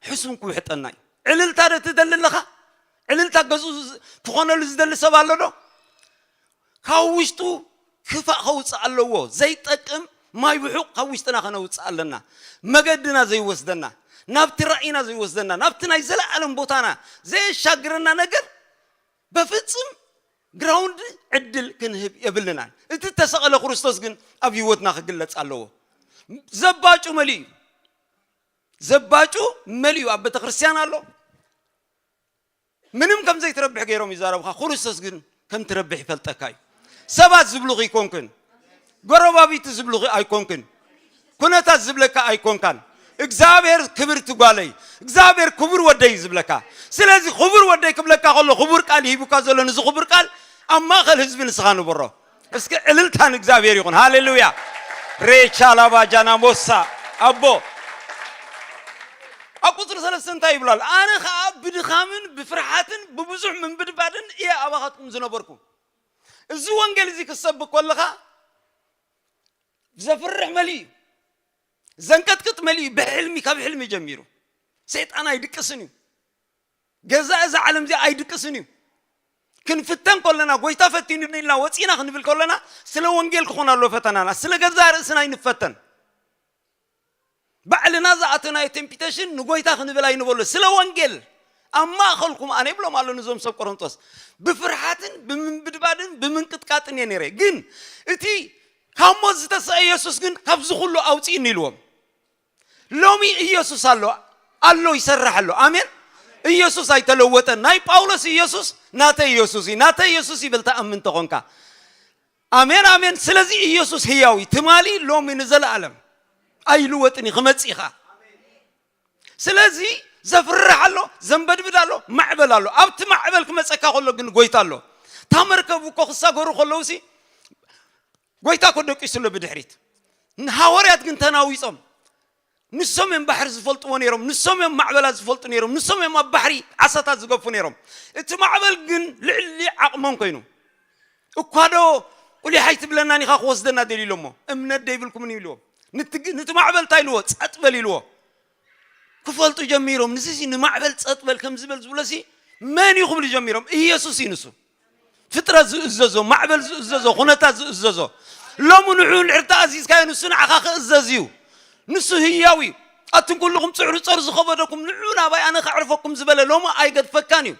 ሕሱም ክውሕጠና እዩ። ዕልልታ ዶ ትደሊ ኣለኻ? ዕልልታ ገዝኡ ዝ- ክኾነሉ ዝደሊ ሰብ ኣሎ ዶ? ካብ ውሽጡ ክፋእ ከውፅእ ኣለዎ። ዘይጠቅም ማይ ብሑቕ ካብ ውሽጥና ከነውፅእ ኣለና። መገድና ዘይወስደና፣ ናብቲ ራእይና ዘይወስደና፣ ናብቲ ናይ ዘለኣለም ቦታና ዘየሻግረና ነገር በፍፅም ግራውንድ ዕድል ክንህብ የብልናን። እቲ ተሰቐለ ክርስቶስ ግን ኣብ ህይወትና ክግለጽ ኣለዎ። ዘባጩ መሊኡ እዩ። ዘባጩ መሊኡ ኣብ ቤተ ክርስቲያን ኣሎ። ምንም ከም ዘይትረብሕ ገይሮም ይዛረብኻ። ክርስቶስ ግን ከም ትረብሕ ይፈልጠካ እዩ። ሰባት ዝብሉኺ ኣይኮንክን፣ ጎረባቢቲ ዝብሉኺ ኣይኮንክን፣ ኩነታት ዝብለካ ኣይኮንካን። እግዚኣብሔር ክብርቲ ጓለይ፣ እግዚኣብሔር ክቡር ወደይ እዩ ዝብለካ። ስለዚ ክቡር ወደይ ክብለካ ከሎ ክቡር ቃል ሂቡካ ዘሎ፣ ንዚ ክቡር ቃል ኣብ ማእከል ህዝቢ ንስኻ ንበሮ። እስኪ ዕልልታ ንእግዚኣብሔር ይኹን። ሃሌሉያ። ሬቻ ላባጃና ሞሳ ኣቦ ኣብ ቁፅሪ ሰለስተ እንታይ ይብላል? ኣነ ኸዓ ብድኻምን ብፍርሓትን ብብዙሕ ምንብድባድን እየ ኣባኻትኩም ዝነበርኩ። እዚ ወንጌል እዚ ክሰብክ ከለኻ ዘፍርሕ መሊኡ እዩ። ዘንቀጥቅጥ መሊኡ እዩ። ብሕልሚ፣ ካብ ሕልሚ ጀሚሩ ሰይጣን ኣይድቅስን እዩ። ገዛ እዛ ዓለም እዚኣ ኣይድቅስን እዩ። ክንፍተን ከለና፣ ጎይታ ፈቲኑኒ ኢልና ወፂና ክንብል ከለና፣ ስለ ወንጌል ክኾን ኣለዎ ፈተናና። ስለ ገዛ ርእስና ኣይንፈተን። ባዕልና ዝኣተናዮ ቴምፒቴሽን ንጎይታ ክንብል ኣይንበሎ። ስለ ወንጌል ኣብ ማእኸልኩም ኣነ ይብሎም ኣሎ ንዞም ሰብ ቆሮንቶስ። ብፍርሓትን ብምንብድባድን ብምንቅጥቃጥን እየ ነይረ። ግን እቲ ካብ ሞት ዝተሰአ ኢየሱስ ግን ካብዚ ኩሉ ኣውፅእኒ ኢልዎም። ሎሚ ኢየሱስ ኣሎ፣ ኣሎ ይሰርሕ ኣሎ። ኣሜን። ኢየሱስ ኣይተለወጠን። ናይ ጳውሎስ ኢየሱስ ናተይ ኢየሱስ እዩ። ናተይ ኢየሱስ ይብል ተኣምን ተኾንካ። ኣሜን፣ ኣሜን። ስለዚ ኢየሱስ ህያው እዩ። ትማሊ፣ ሎሚ፣ ንዘለኣለም ኣይልወጥን እዩ። ክመጽእ ኢኻ። ስለዚ ዘፍርሕ ኣሎ፣ ዘንበድብድ ኣሎ፣ ማዕበል ኣሎ። ኣብቲ ማዕበል ክመጸካ ከሎ ግን ጎይታ ኣሎ። እታ መርከብ እኮ ክሳገሩ ከለውሲ ጎይታ እኮ ደቂሱ ኣሎ ብድሕሪት። ንሃዋርያት ግን ተናዊጾም። ንሶም እዮም ባሕሪ ዝፈልጥዎ ነይሮም። ንሶም እዮም ማዕበላት ዝፈልጡ ነይሮም። ንሶም እዮም ኣብ ባሕሪ ዓሳታት ዝገፉ ነይሮም። እቲ ማዕበል ግን ልዕሊ ዓቕሞም ኮይኑ። እኳ ዶ ቁሊሕ ኣይትብለናን ኢኻ ክወስደና ደልዩ ኢሎሞ። እምነት ደይብልኩምን እዩ ኢልዎ። ንቲ-፣ ንቲ ማዕበል እንታይ ኢልዎ? ጸጥ በል ኢልዎ። ክፈልጡ ጀሚሮም። ንስሲ ንማዕበል ጸጥ በል ከም ዝበል ዝብለሲ መን እዩ ክብሉ ጀሚሮም? ኢየሱስ እዩ ንሱ። ፍጥረት ዝእዘዞ፣ ማዕበል ዝእዘዞ፣ ኩነታት ዝእዘዞ። ሎሚ ንዑ እንድሕር ተኣዚዝካዮ ንሱ ንዓኻ ክእዘዝ እዩ። ንሱ ህያው እዩ። ኣቱም ኩልኹም ጽዕሩ ጸር ዝኸበደኩም ንዑ ናባይ ኣነ ከዕርፈኩም ዝበለ ሎሚ ኣይገድፈካን እዩ።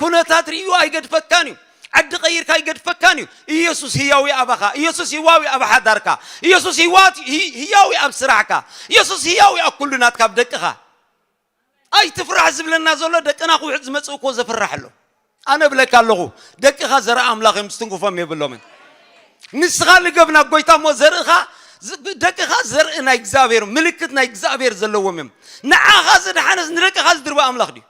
ኩነታት ርእዩ ኣይገድፈካን እዩ። ዓዲ ቀይርካ ኣይገድፈካን እዩ። ኢየሱስ ህያው እዩ ኣባኻ። ኢየሱስ ህያው እዩ ኣብ ሓዳርካ። ኢየሱስ ህይዋት-፣ ህይ-፣ ህያው እዩ ኣብ ስራሕካ። ኢየሱስ ህያው እዩ ኣብ ኩሉ ናትካ ኣብ ደቅኻ። ኣይትፍራሕ ዝብለና ዘሎ ደቅና ክውሕጥ ዝመጽእ እኮ ዘፍራሕ ኣሎ። ኣነ እብለካ ኣለኹ፣ ደቅኻ ዘርኢ ኣምላኽ እዮም፣ ዝትንክፎም የብሎምን። ንስኻ ልገብ ናብ ጎይታ እሞ ዘርእኻ፣ ዝ-፣ ደቅኻ ዘርኢ ናይ እግዚኣብሔር፣ ምልክት ናይ እግዚኣብሔር ዘለዎም እዮም። ንዓኻ ዘድሓነስ ንደቅኻ ዝድርበ ኣምላኽ ድዩ?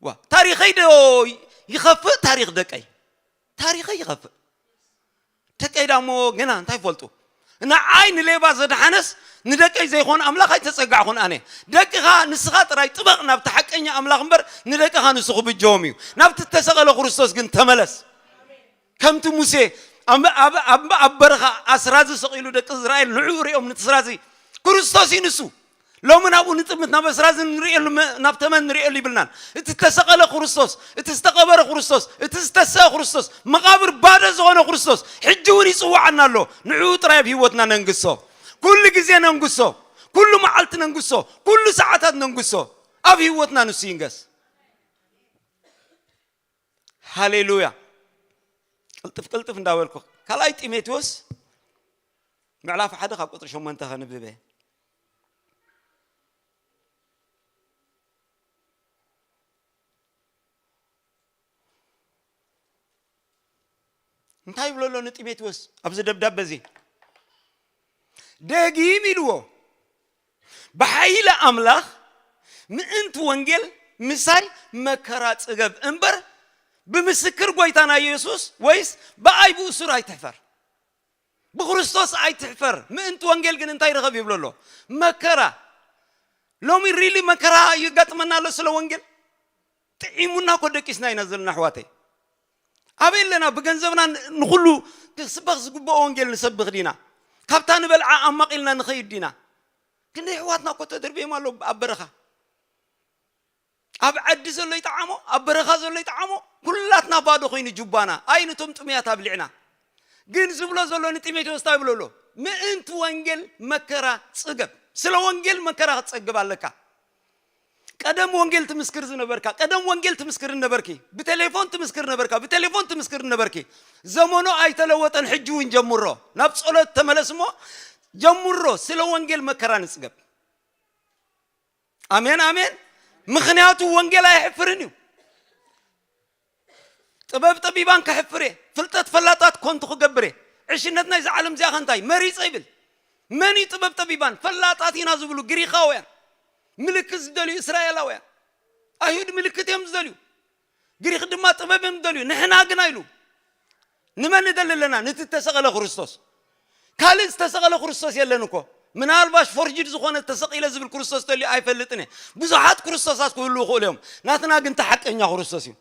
ዋ፣ ታሪኸይ ዶ ይኸፍእ? ታሪኽ ደቀይ፣ ታሪኸይ ይኸፍእ። ደቀይ ዳሞ ገና እንታይ ይፈልጡ? ንዓይ ንሌባ ዘድሓነስ ንደቀይ ዘይኮን ኣምላኽ ኣይተጸጋዕኹን ኣነ። ደቅኻ ንስኻ ጥራይ ጥበቕ ናብቲ ሓቀኛ ኣምላኽ እምበር፣ ንደቅኻ ንሱ ክብጀዎም እዩ። ናብቲ እተሰቐለ ክርስቶስ ግን ተመለስ። ከምቲ ሙሴ ኣብ፣ ኣብ፣ ኣብ፣ ኣብ በረኻ ኣስራዚ ሰቒሉ ደቂ እስራኤል ንዕኡ ሪኦም፣ ነቲ ስራዚ ክርስቶስ እዩ ንሱ። ሎሚ ናብኡ ንጥምት፣ ናብ ኣስራዚ ንርእየሉ፣ መ-፣ ናብ ተመን ንርእየሉ ይብልናን። እቲ ዝተሰቐለ ክርስቶስ፣ እቲ ዝተቐበረ ክርስቶስ፣ እቲ ዝተሰአ ክርስቶስ፣ መቓብር ባዶ ዝኾነ ክርስቶስ ሕጂ እውን ይጽውዓና ኣሎ። ንዕኡ ጥራይ ኣብ ህይወትና ነንግሶ። ኩሉ ግዜ ነንግሶ። ኩሉ መዓልቲ ነንግሶ። ኩሉ ሰዓታት ነንግሶ። ኣብ ህይወትና ንሱ ይንገስ። ሃሌሉያ። ቅልጥፍ ቅልጥፍ እንዳበልኩ፣ ካልኣይ ጢሞቴዎስ ምዕራፍ ሓደ ካብ ቁጽሪ ሸሞንተ ከንብበ። እንታይ ይብሎ ኣሎ ንጢሞቴዎስ ኣብዚ ደብዳበ እዚ? ደጊም ኢልዎ፣ ብሓይሊ ኣምላኽ ምእንቲ ወንጌል ምሳይ መከራ ጽገብ እምበር፣ ብምስክር ጐይታና ኢየሱስ ወይስ ብኣይ ብእሱር ኣይትሕፈር። ብክርስቶስ ኣይትሕፈር። ምእንቲ ወንጌል ግን እንታይ ረኸብ ይብሎ ኣሎ? መከራ። ሎሚ ሪሊ መከራ ይጋጥመና ኣሎ ስለ ወንጌል። ጥዒሙና እኮ ደቂስና ኢና ዘለና ኣሕዋተይ። ኣበይ ኣለና? ብገንዘብና ን-፣ ንኹሉ ክስበኽ ዝግብኦ ወንጌል ንሰብኽ ዲና? ካብታ ንበልዓ ኣማቒልና ንኸይድ ዲና? ክንደይ ኣሕዋትና እኮ ተደርብዮም ኣለዉ ኣብ በረኻ። ኣብ ዓዲ ዘሎ ይጠዓሞ፣ ኣብ በረኻ ዘሎ ይጠዓሞ፣ ኩላትና ባዶ ኮይኑ ጁባና። ኣይ ነቶም ጥሙያት ኣብሊዕና። ግን ዝብሎ ዘሎ ንጢሞቴዎስ እንታይ ይብሎ ኣሎ? ምእንቲ ወንጌል መከራ ጽገብ። ስለ ወንጌል መከራ ክትጸግብ ኣለካ። ቀደም ወንጌል ትምስክር ዝነበርካ፣ ቀደም ወንጌል ትምስክር ነበርኪ፣ ብቴሌፎን ትምስክር ነበርካ፣ ብቴሌፎን ትምስክር ነበርኪ። ዘመኑ ኣይተለወጠን፣ ሕጂ እውን ጀምሮ። ናብ ጸሎት ተመለስ እሞ ጀምሮ ስለ ወንጌል መከራ ንጽገብ። ኣሜን፣ ኣሜን። ምኽንያቱ ወንጌል ኣይሕፍርን እዩ። ጥበብ ጠቢባን ከሕፍር እየ፣ ፍልጠት ፈላጣት ኮንቱ ክገብር እየ። ዕሽነት ናይዛ ዓለም እዚኣ ከ እንታይ መሪጸ ይብል። መን እዩ ጥበብ ጠቢባን? ፈላጣት ኢና ዝብሉ ግሪኻውያን፣ ምልክት ዝደልዩ እስራኤላውያን። ኣይሁድ ምልክት እዮም ዝደልዩ፣ ግሪኽ ድማ ጥበብ እዮም ዝደልዩ። ንሕና ግን ኣይሉ ንመን ንደሊ ኣለና? ነቲ እተሰቐለ ክርስቶስ። ካልእ ዝተሰቐለ ክርስቶስ የለን እኮ። ምናልባሽ ፎርጅድ ዝኾነ ተሰቒለ ዝብል ክርስቶስ ተልዩ ኣይፈልጥን እየ። ብዙሓት ክርስቶሳት ክህልዉ ይኽእሉ እዮም። ናትና ግን እቲ ሓቀኛ ክርስቶስ እዩ።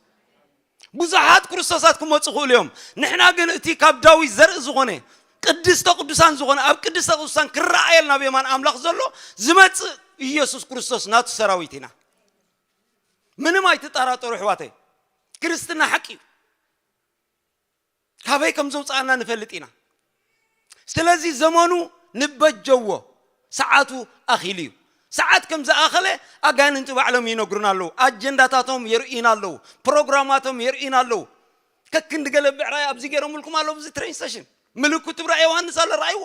ብዙሓት ክርስቶሳት ክመጹ ይኽእሉ እዮም። ንሕና ግን እቲ ካብ ዳዊት ዘርኢ ዝኾነ፣ ቅድስተ ቅዱሳን ዝኾነ፣ ኣብ ቅድስተ ቅዱሳን ክረኣየልና ኣብ የማን ኣምላኽ ዘሎ ዝመጽእ ኢየሱስ ክርስቶስ ናቱ ሰራዊት ኢና። ምንም ኣይትጠራጠሩ ኣሕዋተይ። ክርስትና ሓቂ እዩ። ካበይ ከም ዘውፅኣና ንፈልጥ ኢና። ስለዚ ዘመኑ ንበጀዎ፣ ሰዓቱ ኣኺሉ እዩ። ሰዓት ከም ዝኣኸለ ኣጋንንቲ ባዕሎም ይነግሩና ኣለዉ። ኣጀንዳታቶም የርእዩና ኣለዉ። ፕሮግራማቶም የርእዩና ኣለዉ። ከክንዲ ገለ ብዕራይ ኣብዚ ገይሮምልኩም ኣለዉ። ኣብዚ ትሬን ስቴሽን ምልክቱ ብራእይ ዮሃንስ ኣሎ፣ ረኣይዎ።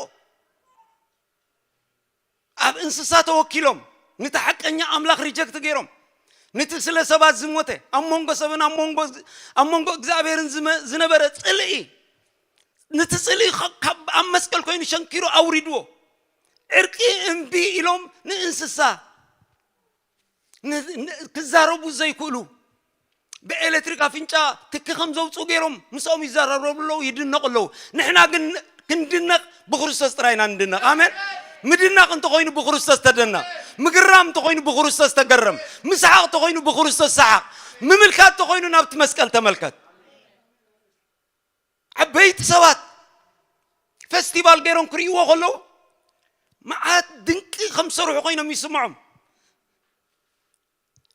ኣብ እንስሳ ተወኪሎም፣ ነቲ ሓቀኛ ኣምላኽ ሪጀክት ገይሮም፣ ነቲ ስለ ሰባት ዝሞተ፣ ኣብ መንጎ ሰብን ኣብ መንጎ፣ ኣብ መንጎ እግዚኣብሔርን ዝመ-፣ ዝነበረ ጽልኢ፣ ነቲ ጽልኢ ኸ-፣ ካብ ኣብ መስቀል ኮይኑ ሸንኪሩ ኣውሪድዎ። ዕርቂ እምቢ ኢሎም ንእንስሳ ን-፣ ን-፣ ክዛረቡ ዘይክእሉ፣ ብኤሌክትሪክ ኣፍንጫ ትኪ ከም ዘውፅኡ ገይሮም ምስኦም ይዘራረቡ ኣለዉ፣ ይድነቑ ኣለዉ። ንሕና ግን ክንድነቕ ብክርስቶስ ጥራይ ኢና ንድነቕ። ኣሜን። ምድናቕ እንተኾይኑ ብክርስቶስ ተደነቕ፣ ምግራም እንተኾይኑ ብክርስቶስ ተገረም፣ ምስሓቕ እንተኾይኑ ብክርስቶስ ሰሓቕ፣ ምምልካት እንተኾይኑ ናብቲ መስቀል ተመልከት። ዓበይቲ ሰባት ፈስቲቫል ገይሮም ክርእይዎ ከለዉ መዓት ድንቂ ከም ዝሰርሑ ኮይኖም ይስምዖም።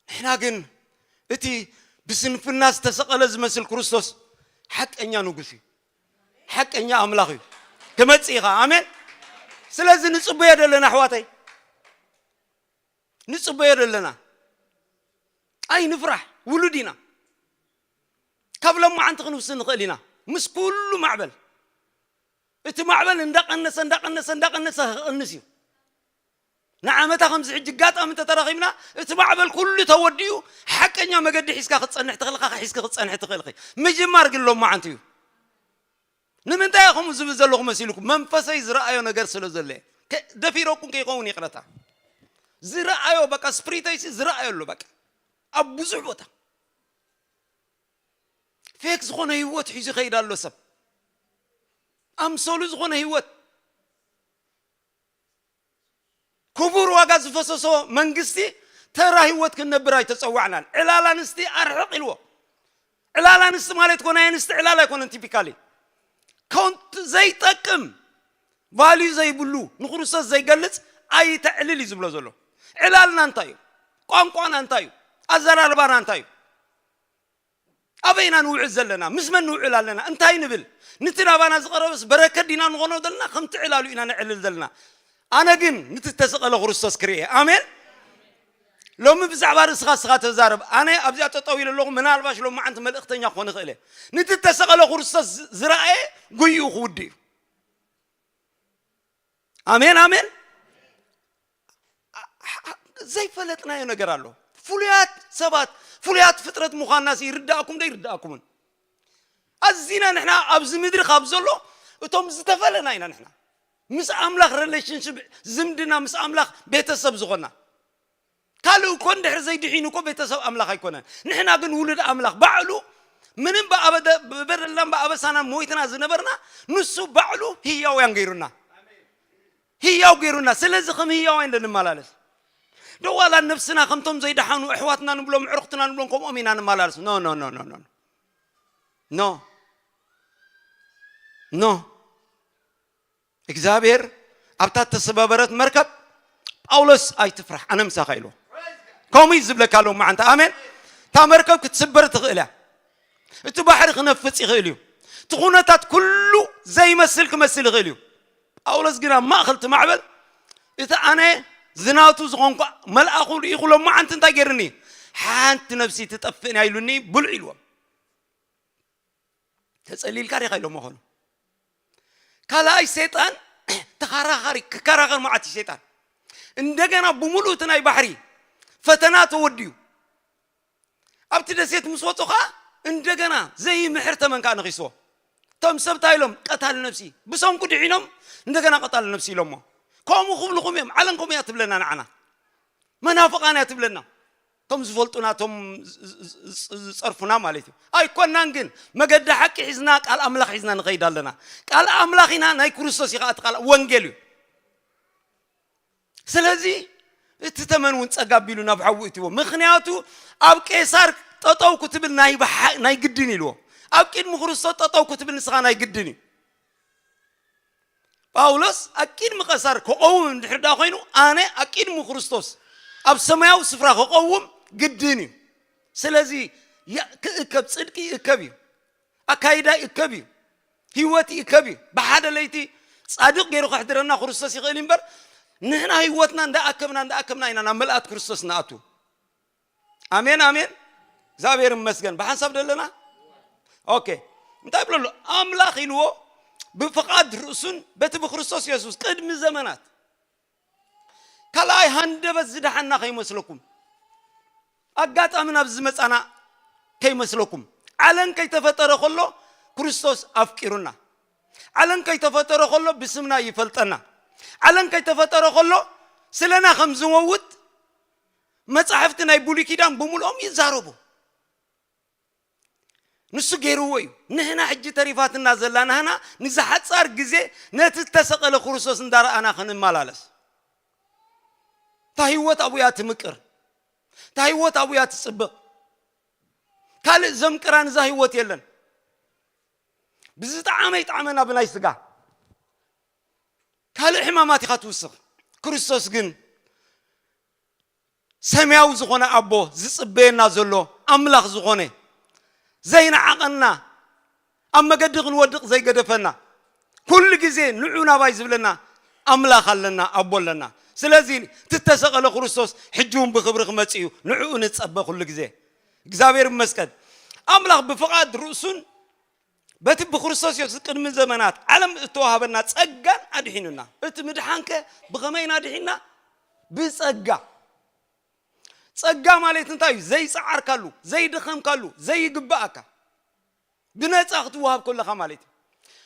ንሕና ግን እቲ ብስንፍና ዝተሰቐለ ዝመስል ክርስቶስ ሓቀኛ ንጉስ እዩ፣ ሓቀኛ ኣምላኽ እዩ። ክመጽእ ኢኻ። ኣሜን። ስለዚ ንጽበዮ ዘለና ኣሕዋተይ፣ ንጽበዮ ዘለና። ኣይንፍራሕ፣ ውሉድ ኢና። ካብ ሎማዓንቲ ክንውስን ንኽእል ኢና። ምስ ኩሉ ማዕበል፣ እቲ ማዕበል እንዳቐነሰ፣ እንዳቐነሰ፣ እንዳቐነሰ ክቕንስ እዩ። ንዓመታ ከምዚ ሕጂ ኣጋጣሚ እንተተራኺብና፣ እቲ ማዕበል ኩሉ ተወዲኡ፣ ሓቀኛ መገዲ ሒዝካ ክትጸንሕ ትኽእል ኢኻ፣ ሒዝኪ ክትጸንሒ ትኽእል ኢኺ። ምጅማር ግን ሎማዓንቲ እዩ። ንምንታይ ኢኹም ዝብል ዘለኹ መሲልኩም? መንፈሰይ ዝረኣዮ ነገር ስለ ዘለ። ከ- ደፊረኩም ከይኸውን ይቕረታ። ዝረኣዮ በቃ፣ ስፕሪተይሲ ዝረኣዮ ኣሎ በቃ። ኣብ ብዙሕ ቦታ ፌክ ዝኾነ ህይወት ሒዙ ይኸይድ ኣሎ ሰብ። ኣምሰሉ ዝኾነ ህይወት፣ ክቡር ዋጋ ዝፈሰሶ መንግስቲ፣ ተራ ህይወት ክንነብር ኣይተጸዋዕናን። ዕላል ኣንስቲ ኣርሕቕ ኢልዎ። ዕላል ኣንስቲ ማለት ኮነ ኣንስቲ ዕላል ኣይኮነን። ቲፒካሊ ኮንት ዘይጠቅም፣ ቫልዩ ዘይብሉ፣ ንክርስቶስ ዘይገልጽ ኣይተዕልል እዩ ዝብሎ ዘሎ። ዕላልና እንታይ እዩ? ቋንቋና እንታይ እዩ? ኣዘራርባና እንታይ እዩ? ኣበይ ኢና ንውዕል ዘለና? ምስ መን ንውዕል ኣለና? እንታይ ንብል? ንቲ ናባና ዝቐረበስ በረከት ዲና ንኾኖ ዘለና? ከምቲ ዕላሉ ኢና ነዕልል ዘለና? ኣነ ግን ንቲ ተሰቐለ ክርስቶስ ክርኢ። ኣሜን። ሎሚ ብዛዕባ ርእስኻ እስኻ ተዛረብ። ኣነ ኣብዚኣ ጠጠው ኢለ ኣለኹ። ምናልባሽ ሎሚ ዓንቲ መልእኽተኛ ክኾን ይኽእል እየ። ንቲ ተሰቐለ ክርስቶስ ዝ- ዝረኣየ ጉይኡ ክውድ እዩ። ኣሜን፣ ኣሜን። ዘይፈለጥናዮ ነገር ኣሎ። ፍሉያት ሰባት፣ ፍሉያት ፍጥረት ምዃንና ይርዳእኩም ዶ ይርዳእኩምን? ኣዚና ንሕና ኣብዚ ምድሪ ካብ ዘሎ እቶም ዝተፈለና ኢና። ንሕና ምስ ኣምላኽ ሪሌሽንሽፕ፣ ዝምድና ምስ ኣምላኽ ቤተሰብ ዝኾንና። ካልእ እኮ እንድሕር ዘይድሒኑ እኮ ቤተሰብ ኣምላኽ ኣይኮነን። ንሕና ግን ውሉድ ኣምላኽ ባዕሉ፣ ምንም ብኣበደ- ብበደልናን ብኣበሳናን ሞይትና ዝነበርና፣ ንሱ ባዕሉ ህያውያን ገይሩና። ህያው ገይሩና። ስለዚ ከም ህያዋይ እንደ ንመላለስ፣ ደዋላ ነብስና ከምቶም ዘይደሓኑ ኣሕዋትና ንብሎም፣ ኣዕሩኽትና ንብሎም፣ ከምኦም ኢና ንመላለስ። ኖ ኖ ኖ ኖ ኖ ኖ ኖ። እግዚኣብሔር ኣብታ ተሰባበረት መርከብ፣ ጳውሎስ ኣይትፍራሕ፣ ኣነ ምሳኻ ኢልዎ። ከምኡ እዩ ዝብለካ ኣለዉ መዓንታ። ኣሜን። እታ መርከብ ክትስበር ትኽእል እያ። እቲ ባሕሪ ክነፍጽ ይኽእል እዩ። እቲ ኩነታት ኩሉ ዘይመስል ክመስል ይኽእል እዩ። ጳውሎስ ግን ኣብ ማእኸል እቲ ማዕበል፣ እቲ ኣነ ዝናቱ ዝኾንኩ መልኣኹ ልኢኹ ሎማዓንቲ እንታይ ገይርኒ? ሓንቲ ነብሲ ትጠፍእን እያ ኢሉኒ ብልዑ ኢልዎም። ተጸሊልካ ዲኻ ኢሎም መኾኑ። ካልኣይ ሰይጣን ተኸራኻሪ፣ ክከራኸር መዓት እዩ ሰይጣን። እንደገና ብምሉእ እቲ ናይ ባሕሪ ፈተና ተወዲዩ ኣብቲ ደሴት ምስ ወፁ ኸዓ እንደገና ዘይምሕር ተመን ከዓ ነኺስዎ። እቶም ሰብ እንታይ ኢሎም? ቀታል ነብሲ። ብሰንኩ ድሒኖም እንደገና ቀታል ነብሲ ኢሎሞ። ከምኡ ክብልኹም እዮም። ዓለም ከምኡ እያ ትብለና ንዓና። መናፍቓን እያ ትብለና። እቶም ዝፈልጡና፣ እቶም ዝ- ዝ- ዝ- ዝጸርፉና ማለት እዩ። ኣይኮናን ግን መገዲ ሓቂ ሒዝና፣ ቃል ኣምላኽ ሒዝና ንኸይድ ኣለና። ቃል ኣምላኽ ኢና፣ ናይ ክርስቶስ እዩ ኸዓ እቲ ቃል ወንጌል እዩ። ስለዚ እቲ ተመን እውን ጸጋ ኣቢሉ ናብ ሓዊ እትዎ። ምኽንያቱ ኣብ ቄሳር ጠጠው ክትብል ናይ ብሓ- ናይ ግድን ኢልዎ። ኣብ ቅድሚ ክርስቶስ ጠጠው ክትብል ንስኻ ናይ ግድን እዩ። ጳውሎስ ኣብ ቅድሚ ቄሳር ክቐውም እንድሕር ደኣ ኮይኑ፣ ኣነ ኣብ ቅድሚ ክርስቶስ ኣብ ሰማያዊ ስፍራ ክቐውም ግድን እዩ። ስለዚ ያ- ክእከብ፣ ጽድቂ ይእከብ እዩ፣ ኣካይዳ ይእከብ እዩ፣ ህይወት ይእከብ እዩ። ብሓደ ለይቲ ጻድቕ ገይሩ ከሕድረና ክርስቶስ ይኽእል እምበር፣ ንሕና ህይወትና እንዳኣከብና እንዳኣከብና ኢና ናብ ምልኣት ክርስቶስ ንኣቱ። ኣሜን፣ ኣሜን። እግዚኣብሔር ይመስገን። ብሓንሳብ ደለና? ኦኬ። እንታይ ብሎ ኣሎ? ኣምላኽ ኢልዎ ብፍቓድ ርእሱን በቲ ብክርስቶስ የሱስ ቅድሚ ዘመናት ካልኣይ ሃንደበት ዝደሓና ከይመስለኩም፣ ኣጋጣሚ ናብ ዝመጻና ከይመስለኩም። ዓለም ከይተፈጠረ ከሎ ክርስቶስ ኣፍቂሩና። ዓለም ከይተፈጠረ ከሎ ብስምና ይፈልጠና። ዓለም ከይተፈጠረ ከሎ ስለና ከም ዝመውት መጻሕፍቲ ናይ ብሉይ ኪዳን ብምልኦም ይዛረቡ። ንሱ ገይርዎ እዩ። ንህና ሕጂ ተሪፋትና ዘላ ናህና ንዝሓጻር ግዜ ነቲ እተሰቐለ ክርስቶስ እንዳረኣና ክንመላለስ። እታ ህይወት ኣብኡ እያ ትምቅር። እታ ህይወት ኣብኡ እያ ትጽብቕ። ካልእ ዘምቅራ ንዛ ህይወት የለን። ብዝጠዓመ ይጠዓመና ብናይ ስጋ። ካልእ ሕማማት ኢኻ ትውስኽ። ክርስቶስ ግን ሰማያዊ ዝኾነ ኣቦ ዝጽበየና ዘሎ ኣምላኽ ዝኾነ ዘይነዓቐና ኣብ መገዲ ክንወድቕ ዘይገደፈና ኩሉ ግዜ ንዑ ናባይ ዝብለና ኣምላኽ ኣለና ኣቦ ኣለና። ስለዚ ትተሰቐለ ክርስቶስ ሕጂ እውን ብኽብሪ ክመጽእ እዩ። ንዕኡ ንጸበ ኩሉ ግዜ። እግዚኣብሔር ይመስገን። ኣምላኽ ብፍቓድ ርእሱን በቲ ብክርስቶስ የሱስ ቅድሚ ዘመናት ዓለም እተዋህበና ጸጋን ኣድሒኑና። እቲ ምድሓንከ ብኸመይና ድሒና? ብጸጋ። ጸጋ ማለት እንታይ እዩ? ዘይጸዓርካሉ፣ ዘይደኸምካሉ፣ ዘይግብኣካ ብነጻ ክትወሃብ ከለኻ ማለት እዩ።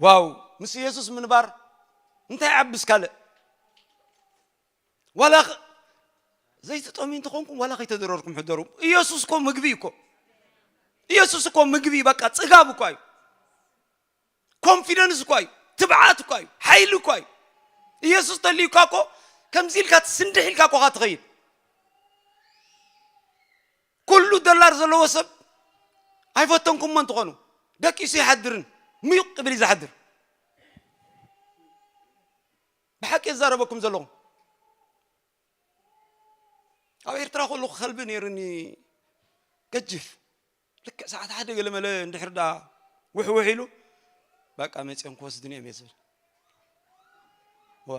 ዋው፣ ምስ ኢየሱስ ምንባር እንታይ ዓብስ ካልእ? ዋላ ኸ-፣ ዘይትጠምዩ እንተኾንኩም ዋላ ከይተደረርኩም ሕደሩ። ኢየሱስ እኮ ምግቢ እኮ። ኢየሱስ እኮ ምግቢ፣ በቃ ጽጋብ እኮ እዩ። ኮንፊደንስ እኮ እዩ። ትብዓት እኮ እዩ። ሓይሊ እኮ እዩ። ኢየሱስ ተልዩካ እኮ ከምዚ ኢልካ ትስንድሕ ኢልካ እኮ ትኸይድ። ኩሉ ዶላር ዘለዎ ሰብ ኣይፈተንኩሞ እንትኾኑ ደቂሱ ይሓድርን ምዩቕ ቅብል እዩ ዝሓድር። ብሓቂ የዛረበኩም ዘለኹም። ኤርትራ ከለኹ ከልቢ ነይሩኒ፣ ገጅፍ። ልክዕ ሰዓት ሓደ ገለ መለ እንድሕር ደኣ ውሕውሕ ኢሉ፣ በቃ መጺኦም ክወስዱኒ እዮም እየ ዝብል። ዋ፣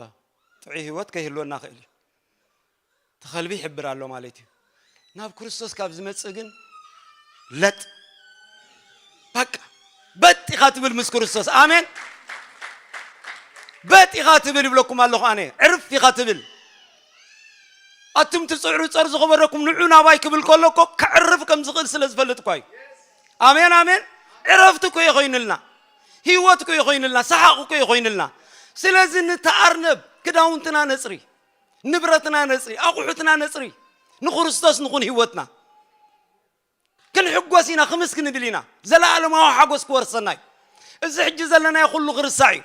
ጥዑይ ህይወት ከይህልወና ክእል እዩ። እቲ ከልቢ ይሕብር ኣሎ ማለት እዩ። ናብ ክርስቶስ ካብ ዝመጽእ ግን ለጥ፣ በቃ በጥ ኢኻ ትብል ምስ ክርስቶስ። ኣሜን። በጥ ኢኻ ትብል ይብለኩም ኣለኹ ኣነ። ዕርፍ ኢኻ ትብል። ኣቱም ትጽዕሩ ጸር ዝኸበደኩም ንዑ ናባይ ክብል ከሎ እኮ ከዕርፍ ከም ዝኽእል ስለ ዝፈልጥ እኳ እዩ። ኣሜን፣ ኣሜን። ዕረፍቲ እኮ እዩ ኮይንልና። ህይወት እኮ እዩ ኮይንልና። ሰሓቕ እኮ እዩ ኮይንልና። ስለዚ ንተኣርነብ፣ ክዳውንትና ነጽሪ፣ ንብረትና ነጽሪ፣ ኣቑሑትና ነጽሪ። ንክርስቶስ ንኹን ህይወትና። ክንሕጎስ ኢና፣ ክምስ ክንብል ኢና። ዘለኣለማዊ ሓጎስ ክወርሰና እዩ። እዚ ሕጂ ዘለናዮ ኩሉ ክርሳዕ እዩ።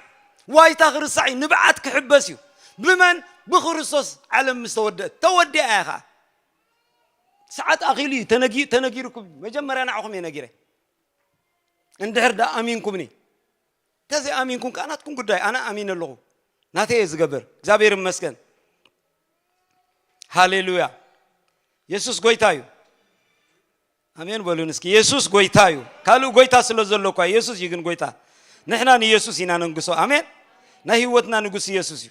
ዋይታ ክርሳዕ እዩ። ንብዓት ክሕበስ እዩ። ብመን? ብክርስቶስ ዓለም ምስ ተወደአት። ተወዲኣ እያ ኸኣ። ሰዓት ኣኺሉ እዩ። ተነጊ-፣ ተነጊርኩም እዩ። መጀመርያ ንዓኹም እየ ነጊረ። እንድሕር ደኣ ኣሚንኩምኒ። እንተዘይኣሚንኩም ከኣ ናትኩም ጉዳይ። ኣነ ኣሚነ ኣለኹ። ናተይ እየ ዝገብር። እግዚኣብሔር ይመስገን። ሃሌሉያ። የሱስ ጎይታ እዩ። ኣሜን በሉን እስኪ። የሱስ ጎይታ እዩ። ካልእ ጎይታ ስለ ዘሎ እኳ የሱስ እዩ ግን ጎይታ። ንሕና ንየሱስ ኢና ነንግሶ። ኣሜን። ናይ ህይወትና ንጉስ የሱስ እዩ።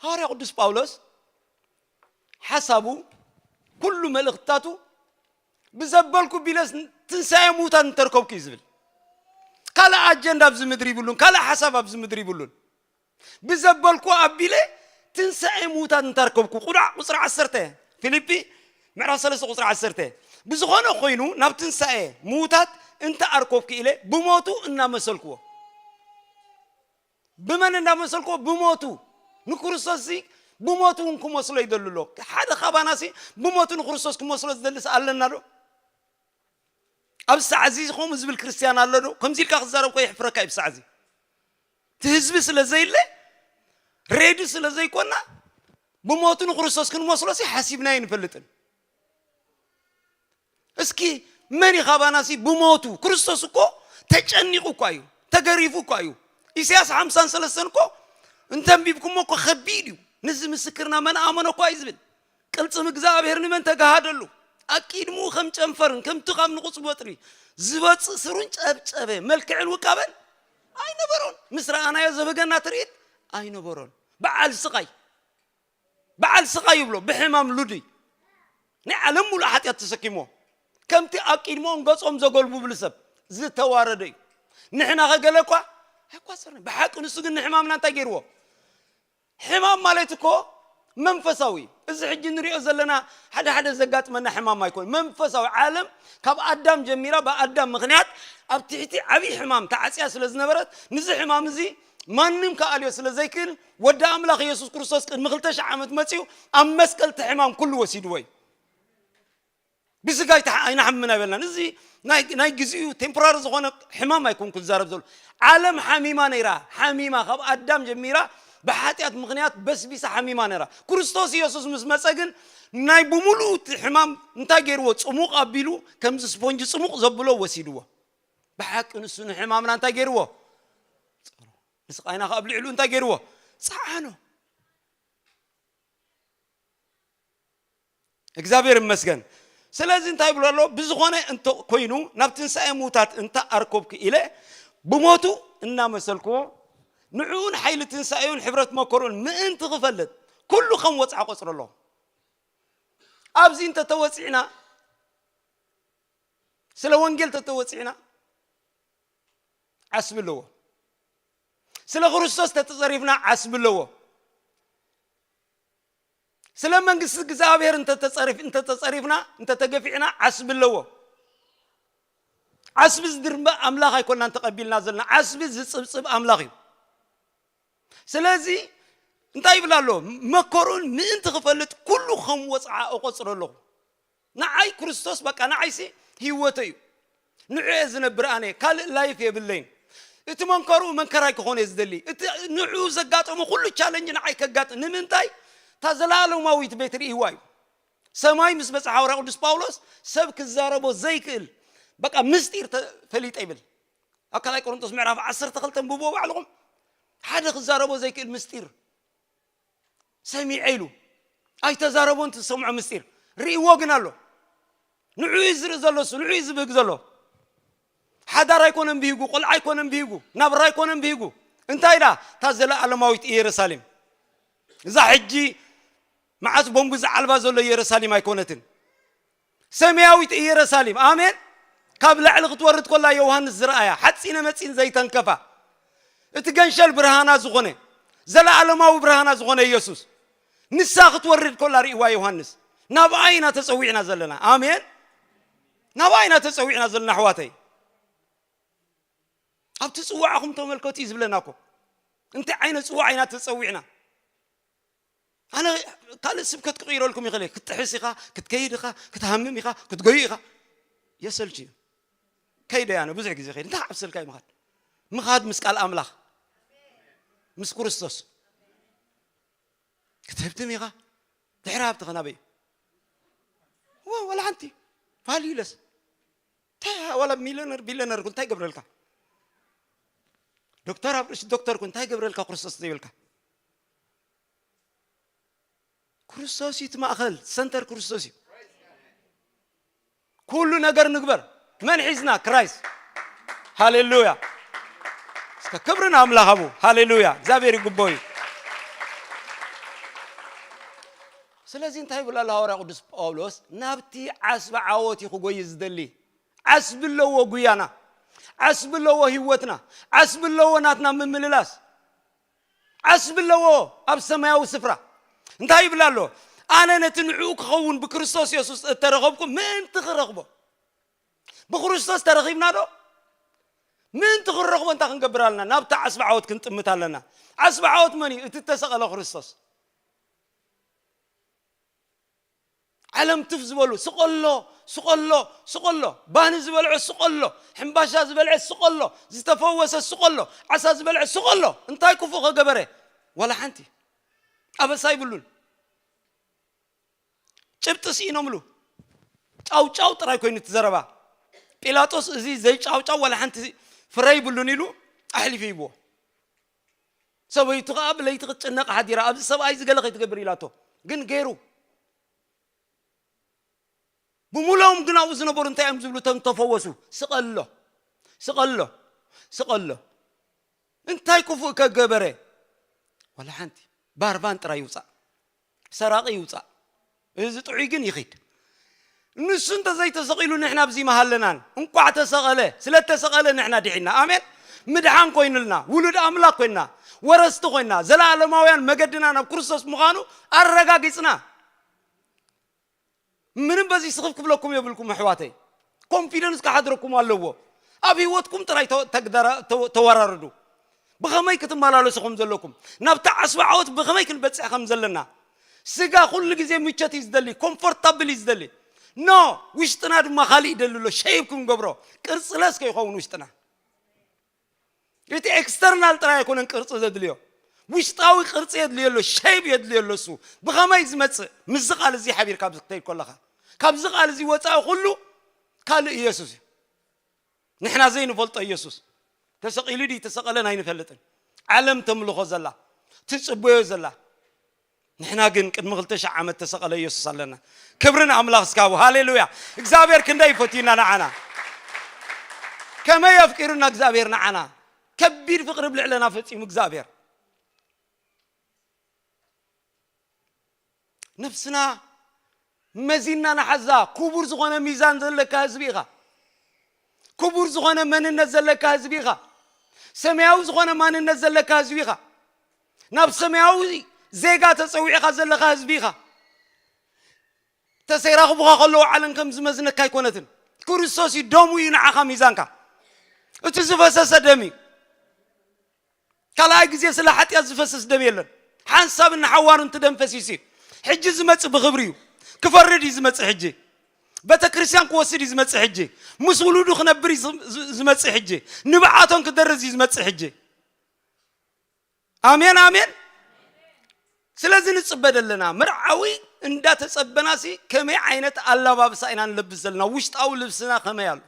ሃዋርያ ቅዱስ ጳውሎስ ሓሳቡ፣ ኩሉ መልእኽትታቱ፣ ብዘበልኩ ቢለስ ትንሳኤ ምዉታት እንተርከብኩ እዩ ዝብል። ካልእ ኣጀንዳ ኣብዚ ምድሪ ይብሉን፣ ካልእ ሓሳብ ኣብዚ ምድሪ ይብሉን። ብዘበልኩ ኣቢለ ትንሳኤ ምዉታት እንተርከብኩ፣ ቁዳዕ ቁጽሪ ዓሰርተ፣ ፊልጲ ምዕራፍ ሰለስተ ቁጽሪ ዓሰርተ። ብዝኾነ ኮይኑ ናብ ትንሳኤ ምዉታት እንተ ኣርከብኩ ኢለ ብሞቱ እናመሰልክዎ። ብመን እንዳመሰልክዎ? ብሞቱ። ንክርስቶስ ሲ ብሞቱ እውን ክመስሎ ይደሉ ኣሎ። ሓደ ካባና ሲ ብሞቱ ንክርስቶስ ክመስሎ ዝደልስ ኣለና ዶ? ኣብ ሰዓዚ ከምኡ ዝብል ክርስትያን ኣሎ ዶ? ከምዚ ኢልካ ክዛረብ እኮ የሕፍረካ እዩ። ብሰዓዚ እቲ ህዝቢ ስለ ዘይለ፣ ሬዲ ስለ ዘይኮና፣ ብሞቱ ንክርስቶስ ክንመስሎ ሲ ሓሲብና ኣይንፈልጥን። እስኪ መን እዩ ካባና ሲ ብሞቱ? ክርስቶስ እኮ ተጨኒቑ እኳ እዩ፣ ተገሪፉ እኳ እዩ። ኢሳያስ ሓምሳን ሰለስተን እኮ እንተንቢብኩሞ እኮ ከቢድ እዩ። ንዚ ምስክርና መን ኣመኖ እኳ እዩ ዝብል። ቅልጽም እግዚኣብሔር ንመን ተጋሃደሉ? ኣቂድምኡ ከም ጨንፈርን ከምቲ ካብ ንቑጽ ወጥሪ ዝበጽእ ስሩን ጨብጨበ፣ መልክዕን ውቃበን ኣይነበሮን። ምስ ረኣናዮ ዘብህገና ትርኢት ኣይነበሮን። በዓል ስቓይ፣ በዓል ስቓይ ይብሎ፣ ብሕማም ሉዲ ናይ ዓለም ሙሉእ ሓጢኣት ተሰኪሞ፣ ከምቲ ኣቂድምኦም ገጾም ዘጎልብብሉ ሰብ ዝተዋረደ እዩ። ንሕና ከገለ እኳ ኣይቋጸርና። ብሓቂ ንሱ ግን ንሕማምና እንታይ ገይርዎ? ሕማም ማለት እኮ መንፈሳዊ። እዚ ሕጂ ንሪኦ ዘለና ሓደ ሓደ ዘጋጥመና ሕማም ኣይኮን። መንፈሳዊ ዓለም ካብ ኣዳም ጀሚራ ብኣዳም ምኽንያት ኣብ ትሕቲ ዓብዪ ሕማም ተዓጽያ ስለ ዝነበረት፣ ንዚ ሕማም እዚ ማንም ክኣልዮ ስለ ዘይክእል፣ ወዲ ኣምላኽ የሱስ ክርስቶስ ቅድሚ ክልተ ሽሕ ዓመት መጺኡ ኣብ መስቀል እቲ ሕማም ኩሉ ወሲድዎ እዩ። ብስጋ ኣይተሓ-፣ ኣይንሓምን ኣይበልናን። እዚ ናይ፣ ናይ ግዜኡ ቴምፖራሪ ዝኾነ ሕማም ኣይኮንኩ ዝዛረብ ዘሎ። ዓለም ሓሚማ ነይራ፣ ሓሚማ ካብ ኣዳም ጀሚራ ብሓጢኣት ምኽንያት በስቢሳ ሓሚማ ነይራ። ክርስቶስ ኢየሱስ ምስ መጸ ግን ናይ ብምሉኡ እቲ ሕማም እንታይ ገይርዎ? ጽሙቕ ኣቢሉ ከምዚ ስፖንጂ ጽሙቕ ዘብሎ ወሲድዎ። ብሓቂ ንሱ ንሕማምና እንታይ ገይርዎ? ንስቓይና ከኣ ኣብ ልዕሊኡ እንታይ ገይርዎ? ጸዓኖ። እግዚኣብሔር ይመስገን። ስለዚ እንታይ ይብሎ ኣሎ? ብዝኾነ እንተ ኮይኑ ናብ ትንሳኤ ምዉታት እንተ ኣርከብኩ ኢለ ብሞቱ እናመሰልክዎ ንዕኡን ሓይሊ ትንሳኤኡን ሕብረት መከሩን ምእንቲ ክፈልጥ ኩሉ ከም ወጽዓ ቆጽሮ ኣለኹ። ኣብዚ እንተተወጺዕና፣ ስለ ወንጌል ተተወጺዕና ዓስቢ ኣለዎ። ስለ ክርስቶስ ተተጸሪፍና ዓስቢ ኣለዎ። ስለ መንግስቲ እግዚኣብሔር እንተተጸሪፍ-፣ እንተተጸሪፍና፣ እንተተገፊዕና ዓስቢ ኣለዎ። ዓስቢ ዝድርበ ኣምላኽ ኣይኮናን ተቐቢልና ዘለና። ዓስቢ ዝጽብጽብ ኣምላኽ እዩ። ስለዚ እንታይ ይብል ኣሎ? መከሩን ምእንቲ ክፈልጥ ኩሉ ከም ወጽዓ እቆጽሮ ኣለኹ። ንዓይ ክርስቶስ በቃ ንዓይሲ ህይወተይ እዩ። ንዑ እየ ዝነብር ኣነ፣ ካልእ ላይፍ የብለይን። እቲ መንከሩ መንከራይ ክኾነ እየ ዝደሊ። እቲ ንዑ ዘጋጠሞ ኩሉ ቻለንጅ ንዓይ ከጋጥም። ንምንታይ? እታ ዘላለማዊት ቤት ርእይዋ እዩ። ሰማይ ምስ በጽሐ ሓዋርያ ቅዱስ ጳውሎስ ሰብ ክዛረቦ ዘይክእል በቃ ምስጢር ተፈሊጠ ይብል። ኣብ ካልኣይ ቆሮንቶስ ምዕራፍ ዓሰርተ ክልተ ብዎ ባዕልኹም ሓደ ክዛረቦ ዘይክእል ምስጢር ሰሚዐ ኢሉ። ኣይተዛረቦን ትሰምዖ ምስጢር ርእይዎ ግን ኣሎ። ንዑ እዩ ዝርኢ ዘሎ፣ እሱ ንዑ እዩ ዝብህግ ዘሎ። ሓዳር ኣይኮነን ብሂጉ፣ ቆልዓ ኣይኮነን ብሂጉ፣ ናብራ ኣይኮነን ብሂጉ። እንታይ ዳ እታ ዘለኣለማዊት ኢየሩሳሌም፣ እዛ ሕጂ መዓስ ቦምቡ ዝዓልባ ዘሎ ኢየሩሳሌም ኣይኮነትን። ሰማያዊት ኢየሩሳሌም፣ ኣሜን። ካብ ላዕሊ ክትወርድ ኮላ ዮሃንስ ዝረኣያ ሓፂነ መፂን ዘይተንከፋ፣ እቲ ገንሸል ብርሃና ዝኾነ፣ ዘለኣለማዊ ብርሃና ዝኾነ ኢየሱስ፣ ንሳ ክትወርድ ኮላ ርእዋ ዮሃንስ። ናብኣ ኢና ተፀዊዕና ዘለና። ኣሜን። ናብኣ ኢና ተፀዊዕና ዘለና ኣሕዋተይ። ኣብቲ ጽዋዕኹም ተመልከቱ እዩ ዝብለና እኮ። እንታይ ዓይነት ጽዋዕ ኢና ተጸዊዕና? ኣነ ካልእ ስብከት ክቕይረልኩም ይኽእል እየ። ክትጥሕስ ኢኻ፣ ክትከይድ ኢኻ፣ ክትሃምም ኢኻ፣ ክትጎዩ ኢኻ። የሰልች እዩ። ከይደ ኣነ ብዙሕ ግዜ ከይደ። እንታይ ዓብሰልካ እዩ ምኻድ? ምኻድ ምስ ቃል ኣምላኽ፣ ምስ ክርስቶስ። ክትህብትም ኢኻ፣ ድሕሪ ሃብትኸ ናበይ እዩ? ወ-፣ ወላ ሓንቲ ቫልዩለስ። እንታይ ዋላ ሚልዮነር ቢልዮነር እንታይ ይገብረልካ? ዶክተር ኣብርሽ ዶክተር እንታይ ይገብረልካ? ክርስቶስ ዘይብልካ። ክርስቶስ እዩ እቲ ማእኸል፣ ሰንተር ክርስቶስ እዩ። ኩሉ ነገር ንግበር። መን ሒዝና? ክራይስት። ሃሌሉያ። እስከ ክብሪ ንኣምላኽ ሃቡ። ሃሌሉያ። እግዚኣብሔር ይግቦ እዩ። ስለዚ እንታይ ይብል ኣሎ ሃዋርያ ቅዱስ ጳውሎስ? ናብቲ ዓስቢ ዓወት እዩ ክጎይ ዝደሊ። ዓስቢ ኣለዎ ጉያና፣ ዓስቢ ኣለዎ ህይወትና፣ ዓስቢ ኣለዎ ናትና ምምልላስ፣ ዓስቢ ኣለዎ ኣብ ሰማያዊ ስፍራ። እንታይ ይብል ኣሎ? ኣነ ነቲ ንዕኡ ክኸውን ብክርስቶስ የሱስ እተረኸብኩ ምእንቲ ክረኽቦ። ብክርስቶስ ተረኺብና ዶ? ምእንቲ ክንረኽቦ እንታይ ክንገብር ኣለና? ናብቲ ዓስቢ ዓወት ክንጥምት ኣለና። ዓስቢ ዓወት መን እዩ? እቲ እተሰቐለ ክርስቶስ። ዓለም ትፍ ዝበሉ፣ ስቐሎ፣ ስቐሎ፣ ስቐሎ፣ ባኒ ዝበልዐ ስቐሎ፣ ሕምባሻ ዝበልዐ ስቐሎ፣ ዝተፈወሰ ስቐሎ፣ ዓሳ ዝበልዐ ስቐሎ። እንታይ ክፉእ ከገበረ? ዋላ ሓንቲ ኣበሳ ይብሉን። ጭብጢ ስኢኖምሉ። ጫው ጫው ጥራይ ኮይኑ እቲ ዘረባ። ጲላጦስ እዚ ዘይጫውጫው ዋላ ሓንቲ ፍረ ይብሉን ኢሉ ኣሕሊፉ ይብዎ። ሰበይቱ ኸዓ ብለይቲ ክትጭነቕ ሓዲራ፣ ኣብዚ ሰብኣይ እዚ ገለ ከይትገብር ኢላቶ። ግን ገይሩ። ብምሎም ግን ኣብኡ ዝነበሩ እንታይ እዮም ዝብሉ? እቶም ተፈወሱ፣ "ስቐሎ፣ ስቐሎ፣ ስቐሎ." እንታይ ክፉእ ከገበረ? ዋላ ሓንቲ። ባርባን ጥራይ ይውፃእ፣ ሰራቒ ይውፃእ፣ እዚ ጥዑይ ግን ይኺድ። ንሱ እንተዘይተሰቒሉ ንሕና ኣብዚ ምሃለናን። እንቋዕ ተሰቐለ። ስለ እተሰቐለ ንሕና ድሒና። ኣሜን። ምድሓን ኮይኑልና፣ ውሉድ ኣምላኽ ኮይንና፣ ወረስቲ ኮይንና፣ ዘለኣለማውያን መገድና ናብ ክርስቶስ ምዃኑ ኣረጋጊጽና። ምንም በዚ ስኽፍ ክብለኩም የብልኩም ኣሕዋተይ። ኮንፊደንስ ክሓድረኩም ኣለዎ። ኣብ ህይወትኩም ጥራይ ተ-፣ ተግደራ-፣ ተ-፣ ተወራርዱ። ብኸመይ ክትመላለሱ ከም ዘለኩም፣ ናብቲ ዓስቢ ዓወት ብኸመይ ክንበጽሕ ከም ዘለና። ስጋ ኩሉ ግዜ ምቸት እዩ ዝደሊ፣ ኮምፎርታብል እዩ ዝደሊ። ኖ፣ ውሽጥና ድማ ካልእ ይደሊ ኣሎ። ሸይብ ክንገብሮ፣ ቅርጽለስ ከይኸውን ውሽጥና። እቲ ኤክስተርናል ጥራይ ኣይኮነን ቅርጺ ዘድልዮ፣ ውሽጣዊ ቅርጺ የድልዮ ኣሎ፣ ሸይብ የድልዮ ኣሎ። እሱ ብኸመይ ዝመጽእ? ምስዚ ቃል እዚ ሓቢርካ ኣብዚ ክትከይድ ከለኻ፣ ካብዚ ቃል እዚ ወጻኢ ኩሉ ካልእ ኢየሱስ እዩ። ንሕና ዘይንፈልጦ ኢየሱስ። ተሰቒሉ ድዩ ተሰቐለን ኣይንፈልጥን። ዓለም ተምልኾ ዘላ፣ ትጽበዮ ዘላ። ንሕና ግን ቅድሚ ክልተ ሺሕ ዓመት ተሰቐለ ኢየሱስ ኣለና። ክብሪ ንኣምላኽ እስካቡ። ሃሌሉያ። እግዚኣብሔር ክንደይ ይፈትዩና ንዓና። ከመይ ኣፍቂሩና እግዚኣብሔር ንዓና። ከቢድ ፍቕሪ ብልዕለና ፈጺሙ እግዚኣብሔር። ነፍስና መዚንና ንሓዛ። ክቡር ዝኾነ ሚዛን ዘለካ ህዝቢ ኢኻ። ክቡር ዝኾነ መንነት ዘለካ ህዝቢ ኢኻ። ሰማያዊ ዝኾነ ማንነት ዘለካ ህዝቢ ኢኻ። ናብ ሰማያዊ ዜጋ ተጸዊዕኻ ዘለኻ ህዝቢ ኢኻ። ተሰይራኽቡኻ ከለዉ ዓለም ከም ዝመዝነካ ኣይኮነትን። ክርስቶስ እዩ፣ ደሙ እዩ ንዓኻ ሚዛንካ። እቲ ዝፈሰሰ ደም እዩ። ካልኣይ ግዜ ስለ ሓጢኣት ዝፈስስ ደም የለን። ሓንሳብ ንሓዋሩ እቲ ደም ፈሲሱ እዩ። ሕጂ ዝመጽእ ብኽብሪ እዩ። ክፈርድ እዩ ዝመጽእ ሕጂ። ቤተ ክርስቲያን ክወስድ እዩ ዝመጽእ ሕጂ። ምስ ውሉዱ ክነብር እዩ ዝ-፣ ዝ-፣ ዝመጽእ ሕጂ። ንብዓቶም ክደርዝ እዩ ዝመጽእ ሕጂ። ኣሜን፣ ኣሜን። ስለዚ ንጽበ ዘለና መርዓዊ እንዳተጸበናሲ ከመይ ዓይነት ኣላባብሳ ኢና ንለብስ ዘለና? ውሽጣዊ ልብስና ከመይ ኣሎ?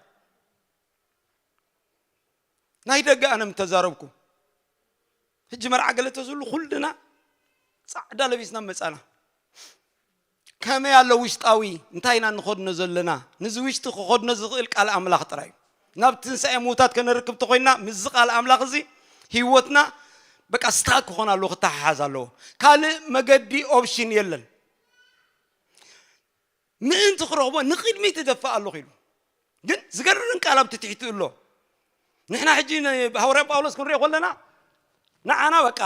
ናይ ደገ ኣነ ምተዛረብኩ። ሕጂ መርዓ ገለ ተዝህሉ ኩልና ጻዕዳ ለቢስና መጻና። ከመይ ኣሎ ውሽጣዊ? እንታይ ኢና ንኸድኖ ዘለና? ንዚ ውሽጢ ክኸድኖ ዝኽእል ቃል ኣምላኽ ጥራይ እዩ። ናብ ትንሳኤ ምውታት ከነርክብ ተኾይንና ምስዚ ቃል ኣምላኽ እዚ ህይወትና በቃ ስታክ ክኾን ኣለዎ፣ ክተሓሓዝ ኣለዎ። ካልእ መገዲ ኦፕሽን የለን። ምእንቲ ክረኽቦ ንቕድሚት እደፍእ ኣለኹ ኢሉ። ግን ዝገርም ቃል ኣብቲ ትሕቲ ኣሎ። ንሕና ሕጂ ን-፣ ሃዋርያ ጳውሎስ ክንሪኦ ከለና ንዓና በቃ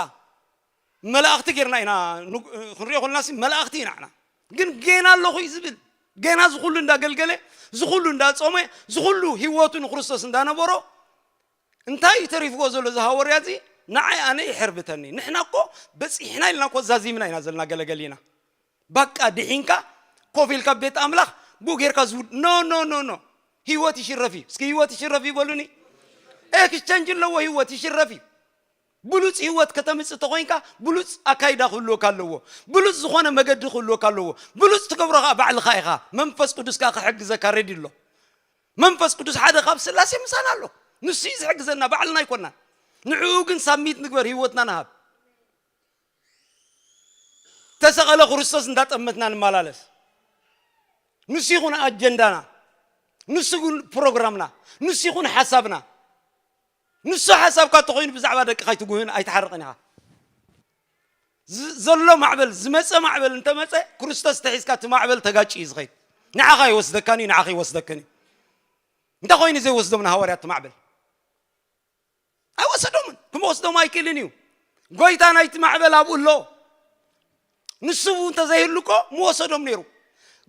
መላእኽቲ ጌርና ኢና ንግ-፣ ክንሪኦ ከለና ሲ መላእኽቲ ኢና ንዓና። ግን ጌና ኣለኹ እዩ ዝብል። ጌና ዝኹሉ እንዳገልገለ፣ ዝኹሉ እንዳጾመ፣ ዝኹሉ ህይወቱ ንክርስቶስ እንዳነበሮ እንታይ እዩ ተሪፍዎ ዘሎ እዚ ሃዋርያ እዚ? ንዓይ ኣነ ይሕርብተኒ። ንሕና እኮ በጺሕና ኢልና እኮ ዛዚምና ኢና ዘለና ገለገሊና። ባቃ ድሒንካ ኮፍ ኢልካ ቤት ኣምላኽ ብኡ ጌርካ ዝውድ-፣ ኖ፣ ኖ፣ ኖ፣ ኖ። ህይወት ይሽረፍ እዩ። እስኪ ህይወት ይሽረፍ ይበሉኒ። ኤክስቸንጅ ኣለዎ፣ ህይወት ይሽረፍ እዩ። ብሉጽ ህይወት ከተምጽእ ተኾይንካ ብሉጽ ኣካይዳ ክህልወካ ኣለዎ። ብሉጽ ዝኾነ መገዲ ክህልወካ ኣለዎ። ብሉጽ ትገብሮ ኸኣ ባዕልኻ ኢኻ። መንፈስ ቅዱስ ከኣ ክሕግዘካ ሬዲ ኣሎ። መንፈስ ቅዱስ ሓደ ካብ ስላሴ ምሳና ኣሎ። ንሱ እዩ ዝሕግዘና፣ ባዕልና ኣይኮናን። ንዕኡ ግን ሳሚት ንግበር፣ ህይወትና ንሃብ። ተሰቐለ ክርስቶስ እንዳጠመትና ንመላለስ። ንሱ ይኹን ኣጀንዳና፣ ንሱ ይኹን ፕሮግራምና፣ ንሱ ይኹን ሓሳብና። ንሱ ሓሳብካ እንተኾይኑ ብዛዕባ ደቅኻ ኣይትጉህን፣ ኣይትሓርቕን ኢኻ። ዝ-፣ ዘሎ ማዕበል፣ ዝመጸ ማዕበል እንተመጸ ክርስቶስ ተሒዝካ እቲ ማዕበል ተጋጭ እዩ ዝኸይድ። ንዓኻ ይወስደካን እዩ፣ ንዓኻ ይወስደክን እዩ። እንታይ ኮይኑ ዘይወስዶም ንሃዋርያት እቲ ማዕበል? ኣይወሰዶምን። ክመወስዶም ኣይክእልን እዩ። ጎይታ ናይቲ ማዕበል ኣብኡ ኣሎ። ንሱ እውን እንተዘይህሉ እኮ ምወሰዶም ነይሩ።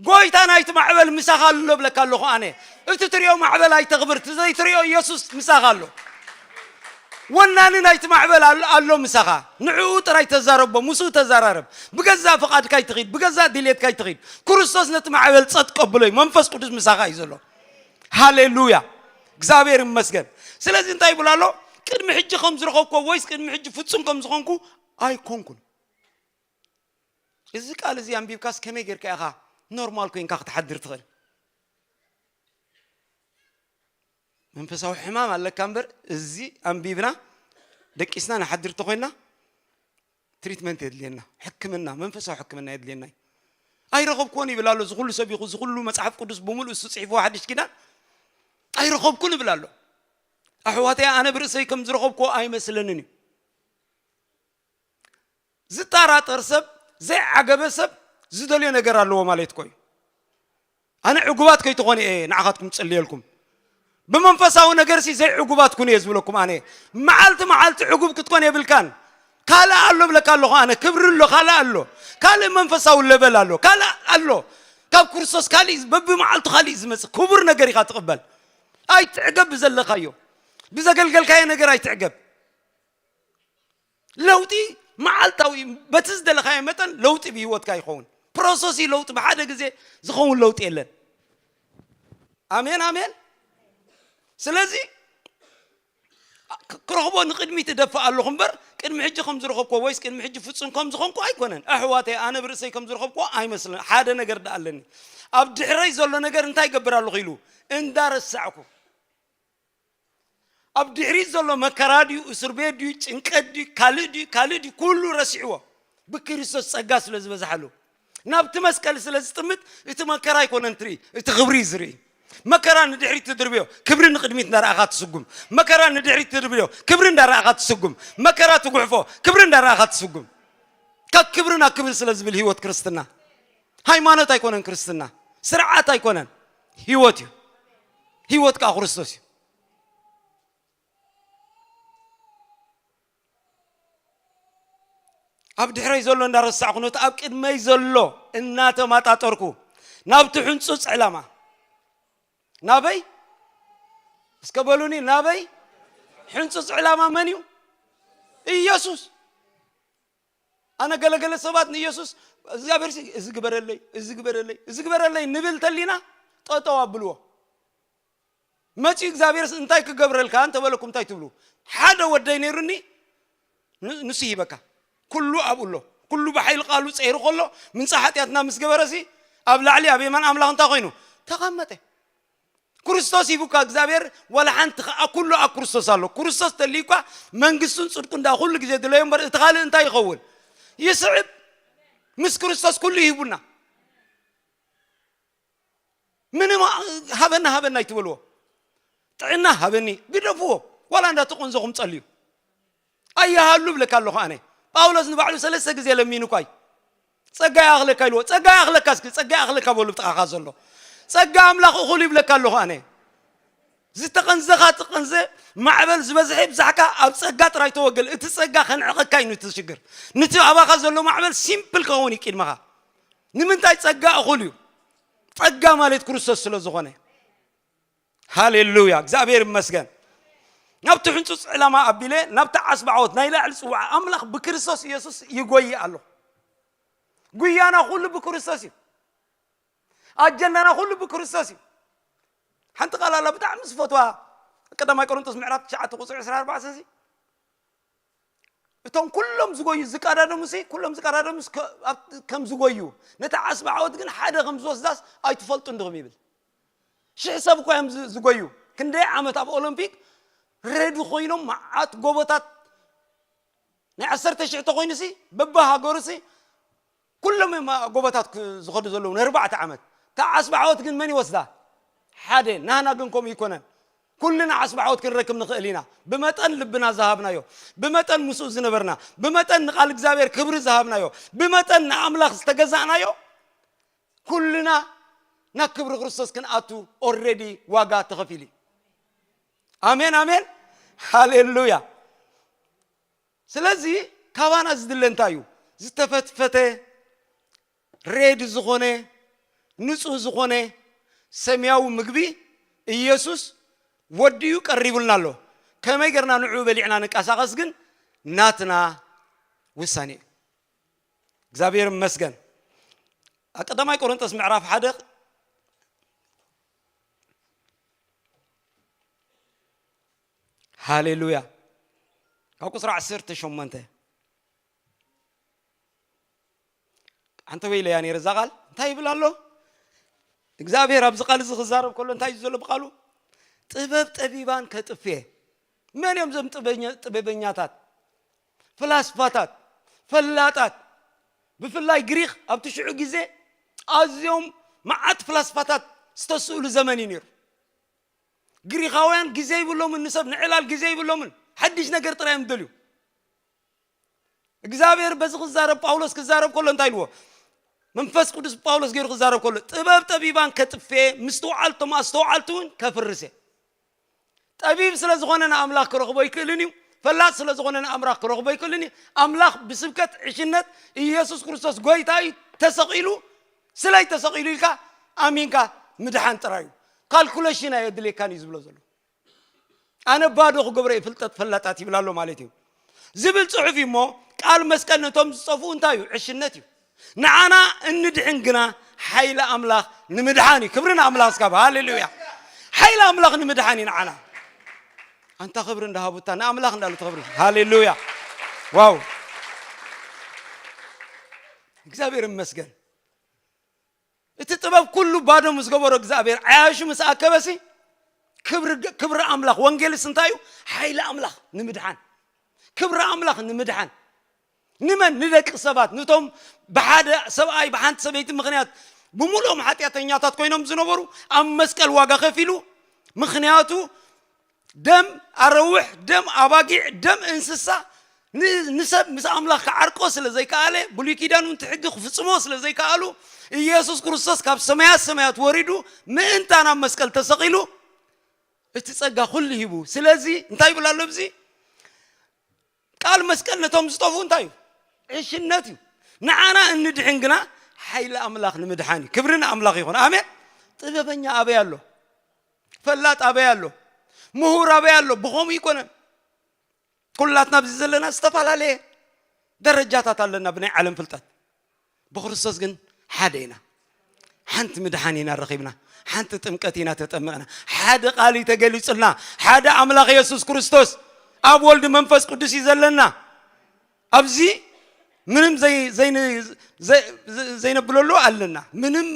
ጎይታ ናይቲ ማዕበል ምሳኻ ኣሎ እብለካ ኣለኹ ኣነ። እቲ ትሪኦ ማዕበል ኣይተኽብር፣ እቲ ዘይትሪኦ ኢየሱስ ምሳኻ ኣሎ። ወናኒ ናይቲ ማዕበል ኣሎ፣ ኣሎ ምሳኻ። ንዕኡ ጥራይ ተዛረቦ፣ ምስኡ ተዘራረብ። ብገዛእ ፍቓድካ ኣይትኺድ፣ ብገዛእ ድሌትካ ኣይትኺድ። ክርስቶስ ነቲ ማዕበል ጸጥ ቀብሎ እዩ። መንፈስ ቅዱስ ምሳኻ እዩ ዘሎ። ሃሌሉያ፣ እግዚኣብሔር ይመስገን። ስለዚ እንታይ ይብል ኣሎ? ቅድሚ ሕጂ ከም ዝረኸብኮ ወይስ ቅድሚ ሕጂ ፍጹም ከም ዝኾንኩ ኣይኮንኩን። እዚ ቃል እዚ ኣንቢብካስ ከመይ ጌርካ ኢኻ ኖርማል ኮይንካ ክትሓድር ትኽእል? መንፈሳዊ ሕማም ኣለካ እምበር፣ እዚ ኣንቢብና ደቂስና ንሓድር ተኾይንና ትሪትመንት የድልየና፣ ሕክምና፣ መንፈሳዊ ሕክምና የድልየና እዩ። ኣይረኸብኩዎን ይብል ኣሎ። እዚ ኩሉ ሰቢኹ፣ እዚ ኩሉ መጽሓፍ ቅዱስ ብምሉእ እሱ ጽሒፍዎ ሓድሽ ኪዳን፣ ኣይረኸብኩን ይብል ኣሎ። ኣሕዋተይ፣ ኣነ ብርእሰይ ከም ዝረኸብኩዎ ኣይመስለንን እዩ። ዝጠራጠር ሰብ፣ ዘይዓገበ ሰብ ዝደልዮ ነገር ኣለዎ ማለት እኮ እዩ። ኣነ ዕጉባት ከይትኾኑ እየ ንዓኻትኩም ዝጽልየልኩም። ብመንፈሳዊ ነገርሲ ዘይዕጉባት ኩኑ እየ ዝብለኩም ኣነ። መዓልቲ መዓልቲ ዕጉብ ክትኮን የብልካን። ካልእ ኣሎ ብለካ ኣለኹ ኣነ፣ ክብሪ ኣሎ፣ ካልእ ኣሎ። ካልእ መንፈሳዊ ለበል ኣሎ፣ ካልእ ኣሎ። ካብ ክርስቶስ ካልእ፣ በብመዓልቱ ካልእ ዝመጽእ ክቡር ነገር ኢኻ ትቕበል። ኣይትዕገብ ብዘለካዮ፣ ብዘገልገልካዮ ነገር ኣይትዕገብ። ለውጢ መዓልታዊ እዩ። በቲ ዝደለኻዮ መጠን ለውጢ ብህይወትካ ይኸውን። ፕሮሰስ እዩ ለውጢ። ብሓደ ግዜ ዝኸውን ለውጢ የለን። ኣሜን፣ ኣሜን። ስለዚ ክ-፣ ክረኽቦ ንቕድሚት እደፍእ ኣለኹ እምበር፣ ቅድሚ ሕጂ ከም ዝረኸብኮ ወይስ ቅድሚ ሕጂ ፍጹም ከም ዝኾንኩ ኣይኮነን። ኣሕዋተይ፣ ኣነ ብርእሰይ ከም ዝረኸብኮ ኣይመስልን። ሓደ ነገር ደኣ ኣለኒ። ኣብ ድሕረይ ዘሎ ነገር እንታይ ይገብር ኣለኹ ኢሉ እንዳረሳዕኩ፣ ኣብ ድሕሪት ዘሎ መከራ ድዩ፣ እስር ቤት ድዩ፣ ጭንቀት ድዩ፣ ካልእ ድዩ፣ ካልእ ድዩ፣ ኩሉ ረሲዕዎ። ብክርስቶስ ጸጋ ስለ ዝበዝሓሉ። ናብቲ መስቀል ስለ ዝጥምት፣ እቲ መከራ ኣይኮነን ትርኢ፣ እቲ ክብሪ እዩ ዝርኢ። መከራ ንድሕሪት ትድርብዮ፣ ክብሪ ንቕድሚት እንዳረኣኻ ትስጉም። መከራ ንድሕሪት ትድርብዮ፣ ክብሪ እንዳረኣኻ ትስጉም። መከራ ትጉሕፎ፣ ክብሪ እንዳረኣኻ ትስጉም። ካብ ክብሪ ናብ ክብሪ ስለ ዝብል ህይወት ክርስትና። ሃይማኖት ኣይኮነን ክርስትና፣ ስርዓት ኣይኮነን፣ ህይወት እዩ። ህይወት ከኣ ክርስቶስ እዩ። ኣብ ድሕረይ ዘሎ እንዳረሳዕኩ፣ ነቲ ኣብ ቅድመይ ዘሎ እናተማጣጠርኩ፣ ናብቲ ሕንጹጽ ዕላማ። ናበይ? እስከ በሉኒ፣ ናበይ? ሕንጹጽ ዕላማ መን እዩ? ኢየሱስ። ኣነ ገለገለ ሰባት ንኢየሱስ፣ እግዚኣብሔር ሲ፣ "እዚ ግበረለይ፣ እዚ ግበረለይ፣ እዚ ግበረለይ" ንብል ተሊና፣ ጠጠው ኣብልዎ። መጺኡ እግዚኣብሔርስ እንታይ ክገብረልካ እንተበለኩም እንታይ ትብሉ? ሓደ ወደይ ነይሩኒ፣ ን-፣ ንሱ ይሂበካ። ኩሉ ኣብኡ ኣሎ። ኩሉ ብሓይሊ ቃሉ ጸይሩ ከሎ፣ ምንጻ ሓጢኣትና ምስ ገበረሲ፣ ኣብ ላዕሊ ኣብ የማን ኣምላኽ እንታይ ኮይኑ? ተቐመጠ። ክርስቶስ ሂቡካ እግዚኣብሔር ዋላ ሓንቲ ከኣ ኩሉ ኣብ ክርስቶስ ኣሎ። ክርስቶስ ተልዩካ መንግስቱን ጽድቁን ደኣ ኩሉ ግዜ ድለዮ እምበር እቲ ካልእ እንታይ ይኸውን? ይስዕብ። ምስ ክርስቶስ ኩሉ ይሂቡና። ምንም ሃበና ሃበና ኣይትበልዎ። ጥዕና ሃበኒ ግደፍዎ። ዋላ እንዳተቆንዘኹም ጸልዩ። ኣይሃሉ ብለካ ኣለኹ ኣነ። ጳውሎስ ንባዕሉ ሰለስተ ግዜ ለሚኑ እኳ እዩ። ጸጋ ይኣኽለካ ኢልዎ። ጸጋ ይኣኽለካ እስኪ፣ ጸጋ ይኣኽለካ በሉ ብጥቓኻ ዘሎ። ጸጋ ኣምላኽ እኹል ይብለካ ኣለኹ ኣነ። ዝተቐንዘኻ ትቐንዘ፣ ማዕበል ዝበዝሐ ይብዛሕካ ኣብ ጸጋ ጥራይ ተወገል። እቲ ጸጋ ከንዕቐካ እዩ ንቲ ሽግር። ንቲ ኣባኻ ዘሎ ማዕበል ሲምፕል ክኸውን እዩ ቅድመኻ። ንምንታይ ጸጋ እኹል እዩ። ጸጋ ማለት ክርስቶስ ስለ ዝኾነ። ሃሌሉያ፣ እግዚኣብሔር ይመስገን። ናብቲ ሕንጹጽ ዕላማ ኣቢለ ናብቲ ዓስቢ ዓወት ናይ ላዕሊ ጽዋዕ ኣምላኽ ብክርስቶስ ኢየሱስ ይጎይ ኣሎ። ጉያና ኩሉ ብክርስቶስ እዩ። ኣጀንዳና ኩሉ ብክርስቶስ እዩ። ሓንቲ ቃል ኣላ ብጣዕሚ ዝፈትዋ፣ ቀዳማይ ቆሮንቶስ ምዕራፍ ትሽዓተ ቁጽሪ ዕስራን ኣርባዕተን ሲ፣ እቶም ኩሎም ዝጎዩ ዝቀዳደሙ ሲ፣ ኩሎም ዝቀዳደሙ ስ-፣ ከ-፣ ኣብ-፣ ከም ዝጎዩ፣ ነታ ዓስቢ ዓወት ግን ሓደ ከም ዝወስዳስ ኣይትፈልጡን ድኹም ይብል። ሽሕ ሰብ እኮ እዮም ዝ-፣ ዝጎዩ። ክንደይ ዓመት ኣብ ኦሎምፒክ ሬዲ ኮይኖም መዓት ጎቦታት ናይ ዓሰርተ ሽሕ ተኮይኑ ሲ፣ በብሃገሩ ሲ፣ ኩሎም እዮም ጎቦታት ክ-፣ ዝኸዱ ዘለዉ ንኣርባዕተ ዓመት። እታ ዓስቢ ዓወት ግን መን ይወስዳ? ሓደ። ናህና ግን ከምኡ ይኮነን። ኩልና ዓስቢ ዓወት ክንረክብ ንኽእል ኢና። ብመጠን ልብና ዝሃብናዮ፣ ብመጠን ምስኡ ዝነበርና፣ ብመጠን ንቃል እግዚኣብሔር ክብሪ ዝሃብናዮ፣ ብመጠን ንኣምላኽ ዝተገዛእናዮ፣ ኩልና ናብ ክብሪ ክርስቶስ ክንኣቱ ኦልሬዲ ዋጋ ተኸፊሉ እዩ። ኣሜን፣ ኣሜን። ሃሌሉያ። ስለዚ ካባና ዝድለ እንታይ እዩ? ዝተፈትፈተ፣ ሬዲ ዝኾነ፣ ንጹህ ዝኾነ ሰማያዊ ምግቢ ኢየሱስ ወዲኡ ቀሪቡልና ኣሎ። ከመይ ጌርና ንዕኡ በሊዕና ንቀሳቐስ ግን ናትና ውሳኔ እዩ። እግዚኣብሔር ይመስገን። ኣብ ቀዳማይ ቆሮንቶስ ምዕራፍ ሓደ፣ ሃሌሉያ፣ ካብ ቁጽሪ ዓሰርተ ሸሞንተ፣ ኣንተ ወይለያ ነይረ እዛ ቃል እንታይ ይብል ኣሎ እግዚኣብሔር ኣብዚ ቃል እዚ ክዛረብ ከሎ እንታይ እዩ ዘሎ ብቃሉ? ጥበብ ጠቢባን ከጥፍኤ። መን እዮም እዞም ጥበኛ-፣ ጥበበኛታት? ፍላስፋታት፣ ፈላጣት። ብፍላይ ግሪኽ ኣብቲ ሽዑ ግዜ ኣዝዮም መዓት ፍላስፋታት ዝተስእሉ ዘመን እዩ ነይሩ። ግሪኻውያን ግዜ ይብሎምን፣ ንሰብ ንዕላል ግዜ ይብሎምን። ሓድሽ ነገር ጥራይ እዮም ዝደልዩ። እግዚኣብሔር በዚ ክዛረብ፣ ጳውሎስ ክዛረብ ከሎ እንታይ ኢልዎ? መንፈስ ቅዱስ ጳውሎስ ገይሩ ክዛረብ ከሎ፣ ጥበብ ጠቢባን ከጥፍኤ፣ ምስትውዓል እቶም ኣስተውዓልቲ እውን ከፍርስ እየ። ጠቢብ ስለ ዝኾነ ንኣምላኽ ክረኽቦ ኣይክእልን እዩ። ፈላጥ ስለ ዝኾነ ንኣምላኽ ክረኽቦ ኣይክእልን እዩ። ኣምላኽ ብስብከት ዕሽነት ኢየሱስ ክርስቶስ ጎይታ እዩ፣ ተሰቒሉ፣ ስለይ ተሰቒሉ ኢልካ ኣሚንካ ምድሓን ጥራይ እዩ። ካልኩሌሽን ኣየድልየካን እዩ ዝብሎ ዘሎ። ኣነ ባዶ ክገብሮ እየ ፍልጠት ፈላጣት ይብል ኣሎ ማለት እዩ። ዝብል ጽሑፍ እዩ እሞ፣ ቃል መስቀል ነቶም ዝጸፍኡ እንታይ እዩ? ዕሽነት እዩ። ንዓና እንድሕን ግና ሓይሊ ኣምላኽ ንምድሓን እዩ። ክብሪ ንኣምላኽ እስካብ። ሃሌሉያ። ሓይሊ ኣምላኽ ንምድሓን እዩ ንዓና። ኣንታ ክብሪ እንዳሃቡታ ንኣምላኽ እንዳሉ ትኽብሪ። ሃሌሉያ። ዋው። እግዚኣብሔር ይመስገን። እቲ ጥበብ ኩሉ ባዶ ምስ ገበሮ እግዚኣብሔር ዓያሹ ምስ ኣከበሲ፣ ክብሪ፣ ክብሪ ኣምላኽ። ወንጌልስ እንታይ እዩ? ሓይሊ ኣምላኽ ንምድሓን። ክብሪ ኣምላኽ ንምድሓን። ንመን? ንደቂ ሰባት። ንቶም ብሓደ ሰብኣይ፣ ብሓንቲ ሰበይቲ ምኽንያት ብምሉኦም ሓጢኣተኛታት ኮይኖም ዝነበሩ፣ ኣብ መስቀል ዋጋ ከፊሉ። ምኽንያቱ ደም ኣረውሕ፣ ደም ኣባጊዕ፣ ደም እንስሳ ን-፣ ንሰብ ምስ ኣምላኽ ክዓርቆ ስለ ዘይከኣለ፣ ብሉይ ኪዳን እውን እቲ ሕጊ ክፍጽሞ ስለ ዘይከኣሉ፣ ኢየሱስ ክርስቶስ ካብ ሰማያት ሰማያት ወሪዱ ምእንታና ኣብ መስቀል ተሰቒሉ፣ እቲ ጸጋ ኩሉ ሂቡ። ስለዚ እንታይ ይብል ኣሎ ኣብዚ? ቃል መስቀል ነቶም ዝጠፍኡ እንታይ እዩ? ዕሽነት እዩ። ንዓና እንድሕን ግና ሓይሊ ኣምላኽ ንምድሓን እዩ። ክብሪ ንኣምላኽ ይኹን። ኣሜን። ጥበበኛ ኣበይ ኣሎ? ፈላጥ ኣበይ ኣሎ? ምሁር ኣበይ ኣሎ? ብኸምኡ ይኮነን። ኩላትና ኣብዚ ዘለና ዝተፈላለየ ደረጃታት ኣለና ብናይ ዓለም ፍልጠት። ብክርስቶስ ግን ሓደ ኢና። ሓንቲ ምድሓን ኢና ረኺብና። ሓንቲ ጥምቀት ኢና ተጠመቕና። ሓደ ቃል እዩ ተገሊጹልና። ሓደ ኣምላኽ የሱስ ክርስቶስ፣ ኣብ ወልድ መንፈስ ቅዱስ እዩ ዘለና። ኣብዚ ምንም ዘይ-፣ ዘይን-፣ ዘይ-፣ ዘይ-፣ ዘይነብለሉ ኣለና። ምንም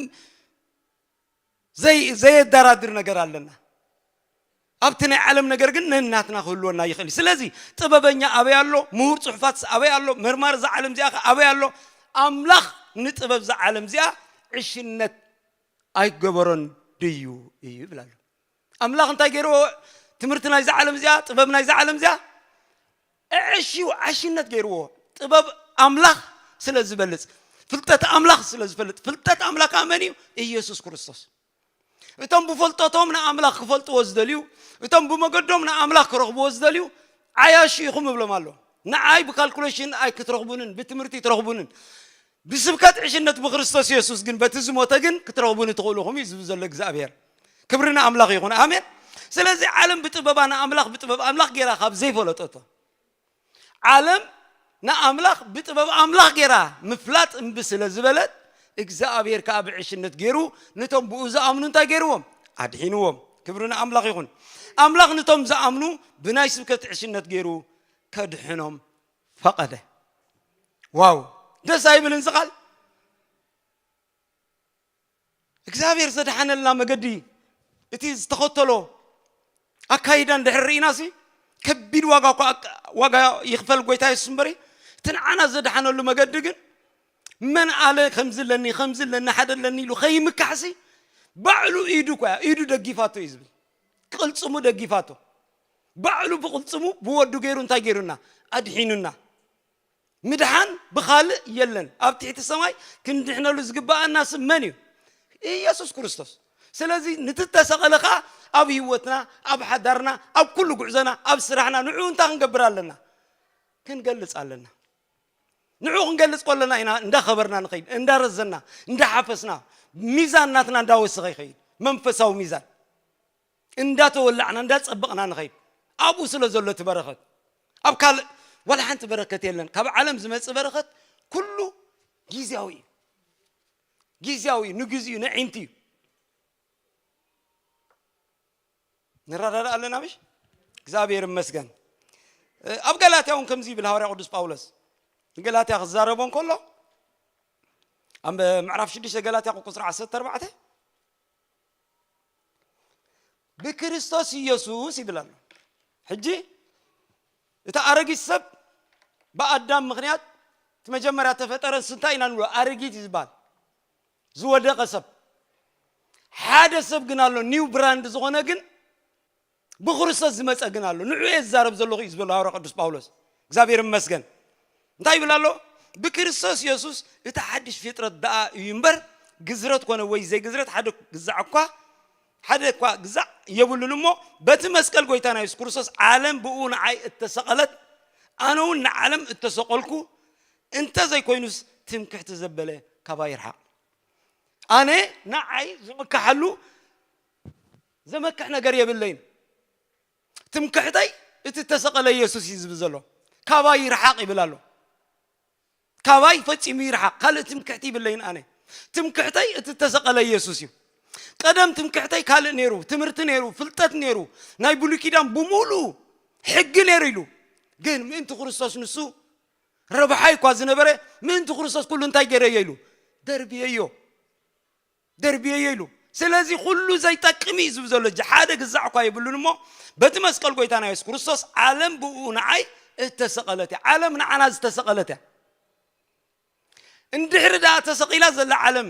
ዘይ-፣ ዘየደራድር ነገር ኣለና። ኣብቲ ናይ ዓለም ነገር ግን ነናትና ክህልወና ይኽእል እዩ። ስለዚ ጥበበኛ ኣበይ ኣሎ? ምሁር ጽሑፋትስ ኣበይ ኣሎ? መርማሪ እዛ ዓለም እዚኣ ከ ኣበይ ኣሎ? ኣምላኽ ንጥበብ እዛ ዓለም እዚኣ ዕሽነት ኣይገበሮን ድዩ እዩ ይብል ኣሎ። ኣምላኽ እንታይ ገይርዎ? ትምህርቲ ናይዛ ዓለም እዚኣ፣ ጥበብ ናይዛ ዓለም እዚኣ፣ ዕሽዩ ዓሽነት ገይርዎ። ጥበብ ኣምላኽ ስለ ዝበልጽ፣ ፍልጠት ኣምላኽ ስለ ዝፈልጥ፣ ፍልጠት ኣምላኽ ከዓ መን እዩ? ኢየሱስ ክርስቶስ። እቶም ብፈልጠቶም ንኣምላኽ ክፈልጥዎ ዝደልዩ፣ እቶም ብመገዶም ንኣምላኽ ክረኽብዎ ዝደልዩ፣ ዓያሹ ኢኹም እብሎም ኣሎ። ንዓይ ብካልኩሌሽን ኣይክትረኽቡንን፣ ብትምህርቲ ኣይትረኽቡንን። ብስብከት ዕሽነት ብክርስቶስ የሱስ ግን በቲ ዝሞተ ግን ክትረኽቡኒ ትኽእሉ ኢኹም እዩ ዝብል ዘሎ እግዚኣብሔር። ክብሪ ንኣምላኽ ይኹን። ኣሜን። ስለዚ ዓለም ብጥበባ ንኣምላኽ ብጥበብ ኣምላኽ ገይራ ካብ ዘይፈለጠቶ፣ ዓለም ንኣምላኽ ብጥበብ ኣምላኽ ገይራ ምፍላጥ እምቢ ስለ ዝበለት፣ እግዚኣብሔር ከኣ ብዕሽነት ገይሩ ነቶም ብኡ ዝኣምኑ እንታይ ገይርዎም? ኣድሒንዎም። ክብሪ ንኣምላኽ ይኹን። ኣምላኽ ነቶም ዝኣምኑ ብናይ ስብከት ዕሽነት ገይሩ ከድሕኖም ፈቐደ። ዋው! ደስ ኣይብልን እዚ ቃል? እግዚኣብሔር ዘድሓነልና መገዲ፣ እቲ ዝተኸተሎ ኣካይዳ እንድሕር ርኢናሲ፣ ከቢድ ዋጋ እኳ ኣቅ-፣ ዋጋ ይኽፈል ጎይታ የሱስ እምበሪ፣ እቲ ንዓና ዘድሓነሉ መገዲ ግን፣ መን ኣለ ከምዚ ኣለኒ፣ ከምዚ ኣለኒ፣ ሓደ ኣለኒ ኢሉ ከይምካሕሲ፣ ባዕሉ ኢዱ እኳ እያ፣ ኢዱ ደጊፋቶ እዩ ዝብል። ቅልጽሙ ደጊፋቶ። ባዕሉ ብቕልጽሙ ብወዱ ገይሩ እንታይ ገይሩና? ኣድሒኑና። ምድሓን ብኻልእ የለን። ኣብ ትሕቲ ሰማይ ክንድሕነሉ ዝግብኣና ስም መን እዩ? ኢየሱስ ክርስቶስ። ስለዚ ንትተሰቐለ ኸኣ ኣብ ህይወትና፣ ኣብ ሓዳርና፣ ኣብ ኩሉ ጉዕዞና፣ ኣብ ስራሕና ንዕኡ እንታይ ክንገብር ኣለና? ክንገልጽ ኣለና። ንዕኡ ክንገልጽ ከለና ኢና እንዳኸበርና ንኸይድ፣ እንዳረዘና፣ እንዳሓፈስና፣ ሚዛን ናትና እንዳወሰኸ ይኸይድ። መንፈሳዊ ሚዛን። እንዳተወላዕና፣ እንዳጸበቕና ንኸይድ። ኣብኡ ስለ ዘሎ እቲ በረኸት። ኣብ ካልእ ዋላ ሓንቲ በረከት የለን። ካብ ዓለም ዝመጽእ በረኸት ኩሉ ግዝያዊ እዩ። ግዝያዊ እዩ፣ ንግዚኡ፣ ንዒንቲ እዩ። ንረዳዳእ ኣለና ምሽ? እግዚኣብሔር ይመስገን። እ፣ ኣብ ገላትያ እውን ከምዚ ይብል ሃዋርያ ቅዱስ ጳውሎስ። ንገላትያ ክዛረቦ እንከሎ፣ ኣብ ምዕራፍ ሽዱሽተ ገላትያ ቁጽሪ ዓሰርተ ኣርባዕተ፣ ብክርስቶስ ኢየሱስ ይብል ኣሎ። ሕጂ እቲ ኣረጊት ሰብ ብኣዳም ምኽንያት እቲ መጀመርያ ተፈጠረ፣ ንሱ እንታይ ኢና ንብሎ? ኣረጊት እዩ ዝበሃል። ዝወደቐ ሰብ። ሓደ ሰብ ግን ኣሎ፣ ኒው ብራንድ ዝኾነ ግን ብክርስቶስ ዝመጸ ግን ኣሎ። ንዑ እየ ዝዛረብ ዘለኹ እዩ ዝበሎ ሃዋርያ ቅዱስ ጳውሎስ። እግዚኣብሔር ይመስገን። እንታይ ይብል ኣሎ? ብክርስቶስ የሱስ እቲ ሓድሽ ፍጥረት ደኣ እዩ እምበር፣ ግዝረት ኮነ ወይ ዘይግዝረት ሓደ ግዛዕ እኳ፣ ሓደ እኳ ግዛዕ የብሉን እሞ፣ በቲ መስቀል ጎይታና የሱስ ክርስቶስ ዓለም ብኡ ንዓይ እተሰቐለት፣ ኣነ እውን ንዓለም እተሰቐልኩ፣ እንተ ዘይኮይኑስ ትምክሕቲ ዘበለ ካባይ ይርሓቕ። ኣነ ንዓይ ዝምክሓሉ ዘመክሕ ነገር የብለይን። ትምክሕተይ እቲ እተሰቐለ የሱስ እዩ ዝብል ዘሎ። ካባይ ይርሓቕ ይብል ኣሎ። ካባይ ፈጺሙ ይርሓቕ። ካልእ ትምክሕቲ ይብለይን ኣነ። ትምክሕተይ እቲ እተሰቐለ የሱስ እዩ። ቀደም ትምክሕተይ ካልእ ነይሩ፣ ትምህርቲ ነይሩ፣ ፍልጠት ነይሩ፣ ናይ ብሉይ ኪዳን ብምሉኡ ሕጊ ነይሩ ኢሉ። ግን ምእንቲ ክርስቶስ ንሱ ረብሓይ እኳ ዝነበረ፣ ምእንቲ ክርስቶስ ኩሉ እንታይ ገይረዮ ኢሉ? ደርብየዮ። ደርብየዮ ኢሉ። ስለዚ ኩሉ ዘይጠቅም እዩ ዝብል ዘሎ። እጂ ሓደ ግዛዕ እኳ የብሉን እሞ፣ በቲ መስቀል ጎይታና የሱስ ክርስቶስ ዓለም ብኡ ንዓይ እተሰቐለት እያ። ዓለም ንዓና ዝተሰቐለት እያ። እንድሕሪ ደኣ ተሰቒላ ዘላ ዓለም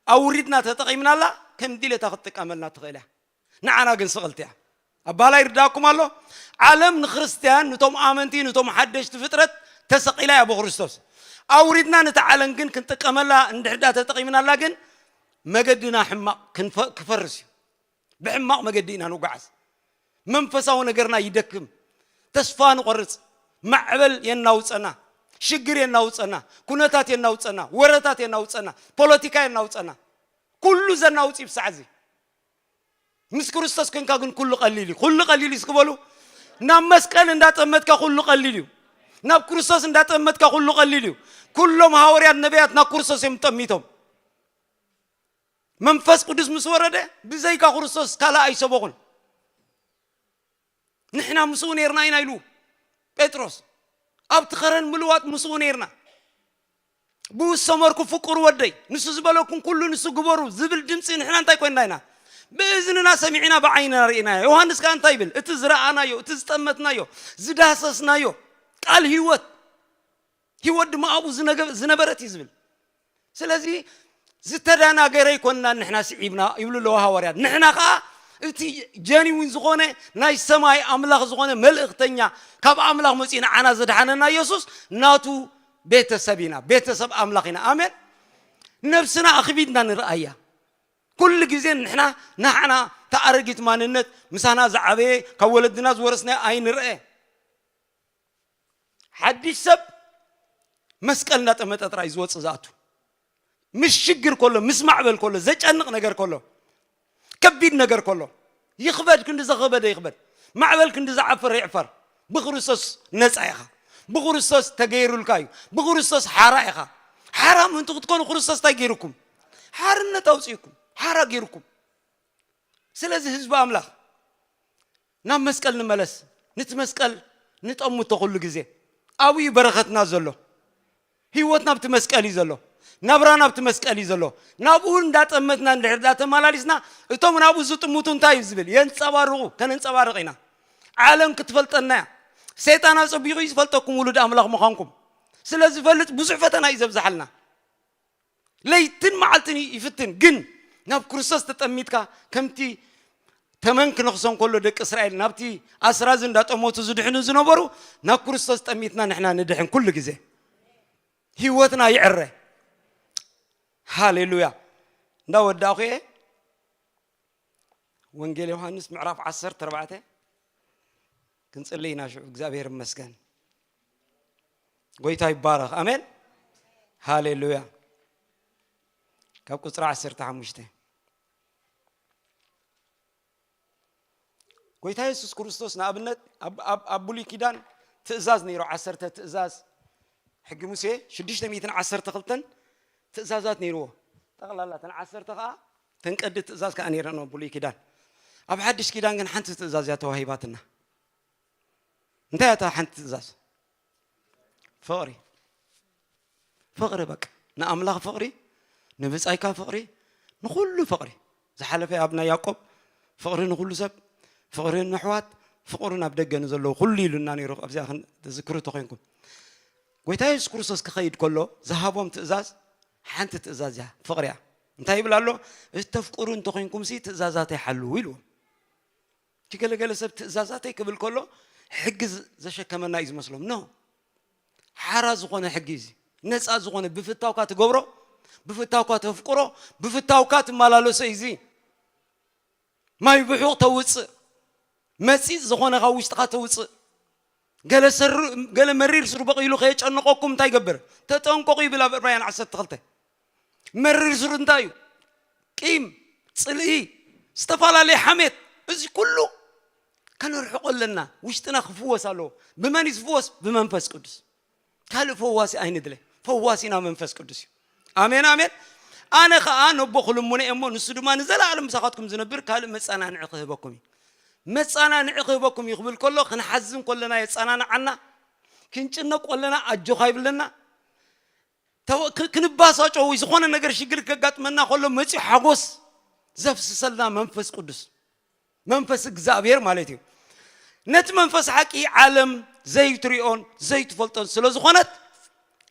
ኣውሪድና ተጠቒምናላ፣ ከም ድሌታ ክትጥቀመልና ትኽእል እያ። ንዓና ግን ስቕልቲ እያ። ኣባህላ ይርዳእኩም ኣሎ? ዓለም ንክርስትያን፣ ንቶም ኣመንቲ፣ ንቶም ሓደሽቲ ፍጥረት ተሰቒላ እያ ብክርስቶስ። ኣውሪድና ነቲ ዓለም ግን ክንጥቀመላ እንድሕር ደኣ ተጠቒምናላ ግን መገድና ሕማቕ ክንፈ-፣ ክፈርስ እዩ። ብሕማቕ መገዲ ኢና ንጓዓዝ። መንፈሳዊ ነገርና ይደክም። ተስፋ ንቆርጽ። ማዕበል የናውጸና። ሽግር የናውጸና። ኩነታት የናውጸና። ወረታት የናውጸና። ፖለቲካ የናውጸና። ኩሉ ዘናውጽ እዩ ብሳዕ እዚ። ምስ ክርስቶስ ኮንካ ግን ኩሉ ቀሊል እዩ። ኩሉ ቀሊል እዩ እስኪ በሉ። ናብ መስቀል እንዳጠመትካ ኩሉ ቀሊል እዩ። ናብ ክርስቶስ እንዳጠመትካ ኩሉ ቀሊል እዩ። ኩሎም ሃዋርያት ነቢያት ናብ ክርስቶስ እዮም ጠሚቶም። መንፈስ ቅዱስ ምስ ወረደ ብዘይካ ክርስቶስ ካልእ ኣይሰበኹን። ንሕና ምስኡ ነይርና ኢና ኢሉ ጴጥሮስ። ኣብቲ ኸረን ምልዋጥ ምስኡ ነይርና። ብኡ ዝሰመርኩ ፍቁር ወደይ፣ ንሱ ዝበለኩም ኩሉ ንሱ ግበሩ ዝብል ድምፂ ንሕና እንታይ ኮይንና ኢና? ብእዝንና ሰሚዕና ብዓይንና ርኢናዮ። ዮሃንስ ከኣ እንታይ ይብል? እቲ ዝረኣናዮ፣ እቲ ዝጠመትናዮ፣ ዝዳሰስናዮ ቃል ህይወት፣ ህይወት ድማ ኣብኡ ዝነገ-፣ ዝነበረት እዩ ዝብል። ስለዚ ዝተደናገረ ኣይኮንና ንሕና ስዒብና ይብሉ ኣለዉ ሃዋርያት። ንሕና ኸዓ እቲ ጀኒውን ዝኾነ ናይ ሰማይ ኣምላኽ ዝኾነ መልእኽተኛ ካብ ኣምላኽ መጺኡ ንዓና ዘድሓነና የሱስ ናቱ ቤተሰብ ኢና፣ ቤተሰብ ኣምላኽ ኢና። ኣሜን። ነብስና ኣኽቢድና ንርኣያ። ኩሉ ግዜ ንሕና ንዓና ተኣረጊት ማንነት ምሳና ዝዓበየ ካብ ወለድና ዝወረስናዮ ኣይንርአ። ሓድሽ ሰብ መስቀል እንዳጠመጠ ጥራይ ዝወፅእ ዝኣቱ። ምስ ሽግር ከሎ፣ ምስ ማዕበል ከሎ፣ ዘጨንቕ ነገር ከሎ፣ ከቢድ ነገር ከሎ፣ ይኽበድ ክንዲ ዘኸበደ ይኽበድ፣ ማዕበል ክንዲ ዝዓፈረ ይዕፈር። ብክርስቶስ ነፃ ኢኻ። ብክርስቶስ ተገይሩልካ እዩ። ብክርስቶስ ሓራ ኢኻ። ሓራ ምእንቲ ክትኮኑ ክርስቶስ እንታይ ገይሩኩም? ሓርነት ኣውፅእኩም። ሓራ ገይሩኩም። ስለዚ ህዝቢ ኣምላኽ ናብ መስቀል ንመለስ። ንቲ መስቀል ንጠምቶ ኩሉ ግዜ። ኣብኡ እዩ በረኸትና ዘሎ። ህይወትና ኣብቲ መስቀል እዩ ዘሎ። ናብራና ኣብቲ መስቀል እዩ ዘሎ። ናብኡ እንዳጠመትና እንድሕር እንዳተመላሊስና እቶም ናብኡ ዝጥምቱ እንታይ እዩ ዝብል? የንጸባርቑ፣ ከነንጸባርቕ ኢና። ዓለም ክትፈልጠና እያ። ሰይጣን ኣጸቢቑ እዩ ዝፈልጠኩም ውሉድ ኣምላኽ ምዃንኩም። ስለ ዝፈልጥ ብዙሕ ፈተና እዩ ዘብዝሓልና። ለይትን መዓልትን ይፍትን፣ ግን ናብ ክርስቶስ ተጠሚትካ ከምቲ ተመን ክነኽሶም ከሎ ደቂ እስራኤል ናብቲ ኣስራዚ እንዳጠመቱ ዝድሕኑ ዝነበሩ ናብ ክርስቶስ ጠሚትና ንሕና ንድሕን። ኩሉ ግዜ ህይወትና ይዕረ። ሃሌሉያ። እንዳወዳእኹ እየ። ወንጌል ዮሃንስ ምዕራፍ ዓሰርተ ኣርባዕተ ክንጽሊ ኢና ሽዑ። እግዚኣብሔር ይመስገን። ጎይታ ይባረኽ። ኣሜን። ሃሌሉያ። ካብ ቁጽሪ ዓሰርተ ሓሙሽተ። ጎይታ የሱስ ክርስቶስ ንኣብነት ኣብ- ኣብ ኣብ ብሉይ ኪዳን ትእዛዝ ነይሩ። ዓሰርተ ትእዛዝ፣ ሕጊ ሙሴ ሽዱሽተ ሚእትን ዓሰርተ ክልተን ትእዛዛት ነይርዎ። ጠቕላላ እተን ዓሰርተ ከዓ ተንቀዲ ትእዛዝ ከዓ ነይረን ኣብ ብሉይ ኪዳን። ኣብ ሓድሽ ኪዳን ግን ሓንቲ ትእዛዝ እያ ተዋሂባትና። እንታይ እያ እታ ሓንቲ ትእዛዝ? ፍቕሪ። ፍቕሪ በቃ። ንኣምላኽ ፍቕሪ፣ ንብጻይካ ፍቕሪ፣ ንኹሉ ፍቕሪ። ዝሓለፈ ኣብ ናይ ያዕቆብ ፍቕሪ ንኹሉ ሰብ፣ ፍቕሪ ንኣሕዋት፣ ፍቕሪ ናብ ደገ ንዘለዉ ኩሉ ኢሉና ነይሩ። ኣብዚኣ ክን- ትዝክሩ ተኾይንኩም። ጎይታ የሱስ ክርስቶስ ክኸይድ ከሎ ዝሃቦም ትእዛዝ ሓንቲ ትእዛዝ እያ፣ ፍቕሪ እያ። እንታይ ይብል ኣሎ? "እተፍቅሩ እንተኾይንኩምሲ ትእዛዛተይ ሓልዉ" ኢልዎም። እቲ ገለገለ ሰብ ትእዛዛተይ ክብል ከሎ ሕጊ ዝ- ዘሸከመና እዩ ዝመስሎም። ኖ፣ ሓራ ዝኾነ ሕጊ እዚ፣ ነፃ ዝኾነ፣ ብፍታውካ ትገብሮ፣ ብፍታውካ ተፍቅሮ፣ ብፍታውካ ትመላለሶ እዩ እዚ። ማይ ብሑቕ ተውፅእ፣ መፂፅ ዝኾነ ካብ ውሽጥኻ ተውፅእ። ገለ ሰር- ገለ መሪር ስሩ በቒሉ ከየጨነቆኩም እንታይ ይገብር? ተጠንቀቑ ይብል ኣብ ዕብራውያን ዓሰርተ ክልተ። መሪር ስሩ እንታይ እዩ? ቂም፣ ፅልኢ፣ ዝተፈላለየ ሓሜት፣ እዚ ኩሉ ከነርሕቆ ኣለና። ውሽጥና ክፍወስ ኣለዎ። ብመን እዩ ዝፍወስ? ብመንፈስ ቅዱስ። ካልእ ፈዋሲ ኣይንድለ። ፈዋሲና መንፈስ ቅዱስ እዩ። ኣሜን፣ ኣሜን። ኣነ ኸዓ ነቦ ክልሙነ እየ እሞ፣ ንሱ ድማ ንዘለኣለም ምሳኻትኩም ዝነብር ካልእ መጸናንዒ ክህበኩም እዩ። መጸናንዒ ክህበኩም እዩ ክብል ከሎ፣ ክንሓዝን ከለና የጸናንዓና፣ ክንጭነቅ ከለና ኣጆኻ ይብለና፣ ተወ- ክ- ክንባሳጮ ወይ ዝኾነ ነገር ሽግር ከጋጥመና ከሎ መፂኡ ሓጎስ ዘፍስሰልና መንፈስ ቅዱስ፣ መንፈስ እግዚኣብሔር ማለት እዩ። ነቲ መንፈስ ሓቂ ዓለም ዘይትሪኦን ዘይትፈልጦን ስለ ዝኾነት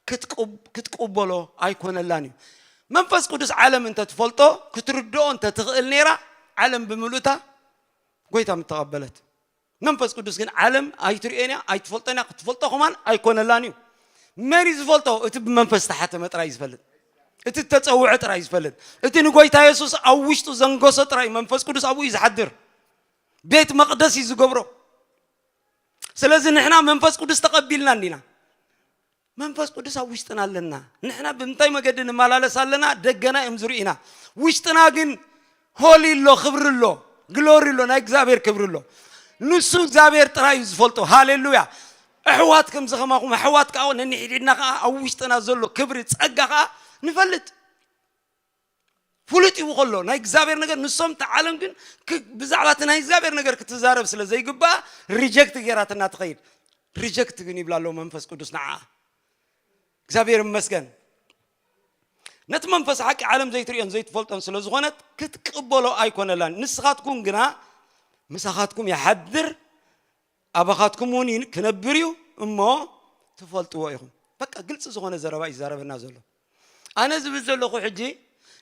ክትቅብ- ክትቅበሎ ኣይኮነላን እዩ። መንፈስ ቅዱስ ዓለም እንተትፈልጦ ክትርድኦ እንተትኽእል ነይራ ዓለም ብምሉእታ ጎይታ ምተቐበለት። መንፈስ ቅዱስ ግን ዓለም ኣይትርእዮን እያ፣ ኣይትፈልጦን እያ፣ ክትፈልጦ ከማን ኣይኮነላን እዩ። መን እዩ ዝፈልጦ? እቲ ብመንፈስ ዝተሓተመ ጥራይ እዩ ዝፈልጥ። እቲ እተጸውዐ ጥራይ እዩ ዝፈልጥ። እቲ ንጎይታ የሱስ ኣብ ውሽጡ ዘንገሶ ጥራይ እዩ። መንፈስ ቅዱስ ኣብኡ እዩ ዝሓድር። ቤት መቕደስ እዩ ዝገብሮ። ስለዚ ንሕና መንፈስ ቅዱስ ተቐቢልና እንዲና። መንፈስ ቅዱስ ኣብ ውሽጥና ኣለና። ንሕና ብምንታይ መገዲ ንመላለስ ኣለና? ደገና እዮም ዝርእዩና። ውሽጥና ግን ሆሊ ኣሎ፣ ክብሪ ኣሎ፣ ግሎሪ ኣሎ፣ ናይ እግዚኣብሔር ክብሪ ኣሎ። ንሱ እግዚኣብሔር ጥራይ እዩ ዝፈልጦ። ሃሌሉያ። ኣሕዋት ከምዚ ከማኹም ኣሕዋት ከዓ ነንሕድሕድና ከዓ ኣብ ውሽጥና ዘሎ ክብሪ ጸጋ ከዓ ንፈልጥ። ፍሉጥ እዩ ከሎ ናይ እግዚኣብሔር ነገር ንሶም እቲ ዓለም ግን ክ- ብዛዕባ እቲ ናይ እግዚኣብሔር ነገር ክትዛረብ ስለ ዘይግባኣ ሪጀክት ገይራትና ትኸይድ። ሪጀክት ግን ይብላ ኣለዎ መንፈስ ቅዱስ ንዓ እግዚኣብሔር ይመስገን። ነቲ መንፈስ ሓቂ ዓለም ዘይትርእዮን ዘይትፈልጦን ስለ ዝኾነት ክትቅበሎ ኣይኮነላን። ንስኻትኩም ግና ምሳኻትኩም ይሓድር፣ ኣባኻትኩም እውን ይን- ክነብር እዩ እሞ ትፈልጥዎ ኢኹም። በቃ ግልፂ ዝኾነ ዘረባ እዩ ይዛረበና ዘሎ። ኣነ ዝብል ዘለኹ ሕጂ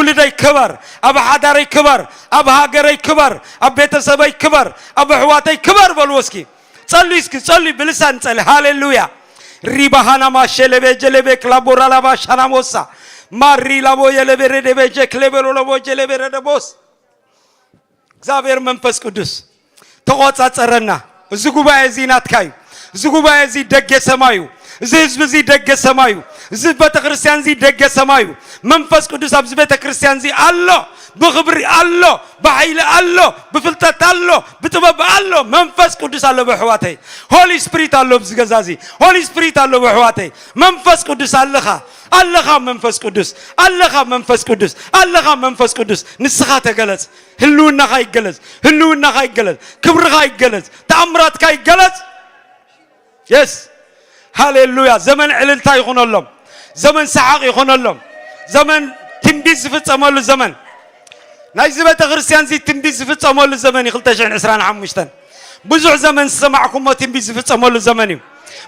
ውልደይ ክበር፣ ኣብ ሓዳረይ ክበር፣ ኣብ ሃገረይ ክበር፣ ኣብ ቤተሰበይ ክበር፣ ኣብ ኣሕዋተይ ክበር በልዎ እስኪ። ጸልዩ እስኪ፣ ጸልዩ ብልሳን ጸልዩ። ሃሌሉያ። ሪባሃናማ ሸለቤ ጀለቤ ክላቦራ ላባ ሻናሞሳ ማሪ ላቦ የለቤ ረደቤ ጀክሌቤ ሎሎቦ ጀለቤ ረደቦስ። እግዚኣብሔር መንፈስ ቅዱስ ተቆጻጸረና። እዚ ጉባኤ እዚ ናትካ እዩ። እዚ ጉባኤ እዚ ደገ ሰማይ እዩ። እዚ ህዝቢ እዚ ደገ ሰማይ እዩ። እዚ ቤተ ክርስቲያን እዚ ደገ ሰማይ እዩ። መንፈስ ቅዱስ ኣብዚ ቤተ ክርስቲያን እዚ ኣሎ። ብኽብሪ ኣሎ፣ ብሓይሊ ኣሎ፣ ብፍልጠት ኣሎ፣ ብጥበብ ኣሎ። መንፈስ ቅዱስ ኣሎ ብሕዋተይ። ሆሊ ስፕሪት ኣሎ ኣብዚ ገዛ እዚ። ሆሊ ስፕሪት ኣሎ ብሕዋተይ። መንፈስ ቅዱስ ኣለኻ። ኣለኻ መንፈስ ቅዱስ። ኣለኻ መንፈስ ቅዱስ። ኣለኻ መንፈስ ቅዱስ። ንስኻ ተገለጽ። ህልውናኻ ይገለጽ። ህልውናኻ ይገለጽ። ክብርኻ ይገለጽ። ተኣምራትካ ይገለጽ። የስ። ሃሌሉያ። ዘመን ዕልልታ ይኹነሎም። ዘመን ሰሓቕ ይኹነሎም። ዘመን ትንቢት ዝፍጸመሉ ዘመን። ናይዚ ቤተ ክርስቲያን እዚ ትንቢት ዝፍጸመሉ ዘመን እዩ። ክልተ ሽሕን ዕስራን ሓሙሽተን ብዙሕ ዘመን ዝሰማዕኩሞ ትንቢት ዝፍጸመሉ ዘመን እዩ።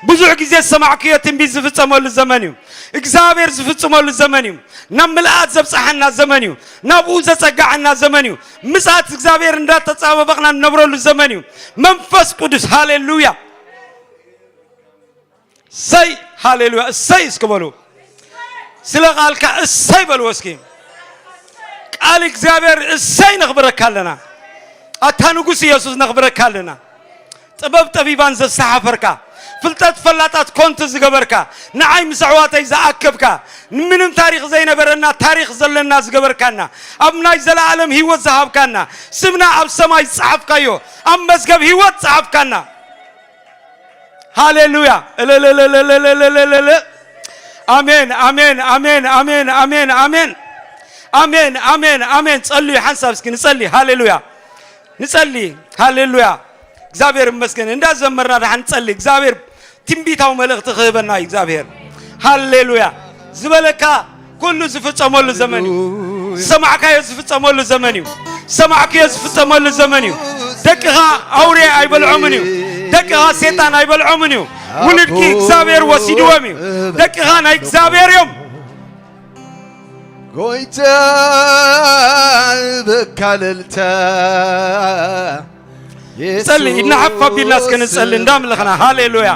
ብዙሕ ግዜ ዝሰማዕክዮ ትንቢት ዝፍጸመሉ ዘመን እዩ። እግዚኣብሔር ዝፍጽመሉ ዘመን እዩ። ናብ ምልኣት ዘብጽሓና ዘመን እዩ። ናብኡ ዘጸጋዓና ዘመን እዩ። ምጽኣት እግዚኣብሔር እንዳተጻበበቕና ንነብረሉ ዘመን እዩ። መንፈስ ቅዱስ። ሃሌሉያ። እሰይ። ሃሌሉያ። እሰይ እስኪ በሉ። ስለ ቃልካ እሰይ በልዎ እስኪ። ቃል እግዚኣብሔር እሰይ ነኽብረካ ኣለና። ኣታ ንጉስ ኢየሱስ ነኽብረካ ኣለና። ጥበብ ጠቢባን ዘሰሓፈርካ፣ ፍልጠት ፈላጣት ኮንቱ ዝገበርካ፣ ንዓይ ምስ ኣሕዋተይ ዝኣከብካ፣ ንምንም ታሪኽ ዘይነበረና ታሪኽ ዘለና ዝገበርካና፣ ኣብ ናይ ዘለኣለም ህይወት ዝሃብካና፣ ስምና ኣብ ሰማይ ዝጸሓፍካዮ፣ ኣብ መዝገብ ህይወት ጸሓፍካና። ሃሌሉያ። እልልልልልልልልልል። ኣሜን፣ ኣሜን፣ ኣሜን፣ ኣሜን፣ ኣሜን፣ ኣሜን። ኣሜን፣ ኣሜን፣ ኣሜን። ጸልዩ ሓንሳብ እስኪ ንጸሊ። ሃሌሉያ። ንጸሊ። ሃሌሉያ። እግዚኣብሔር ይመስገን። እንዳዘመርና ደሓን ንጸሊ። እግዚኣብሔር ትንቢታዊ መልእኽቲ ክህበና እዩ እግዚኣብሔር። ሃሌሉያ። ዝበለካ ኩሉ ዝፍጸመሉ ዘመን እዩ። ዝሰማዕካዮ ዝፍጸመሉ ዘመን እዩ። ዝሰማዕክዮ ዝፍጸመሉ ዘመን እዩ። ደቅኻ ኣውሬ ኣይበልዖምን እዩ። ደቅኻ ሴጣን ኣይበልዖምን እዩ። ውልድኪ እግዚኣብሔር ወሲድዎም እዩ። ደቅኻ ናይ እግዚኣብሔር እዮም። ጎይታ በካለልታ ንጸሊ፣ ኢድና ሓፍ ኣቢልና እስከ ንጸሊ፣ እንዳምለኽና። ሃሌሉያ።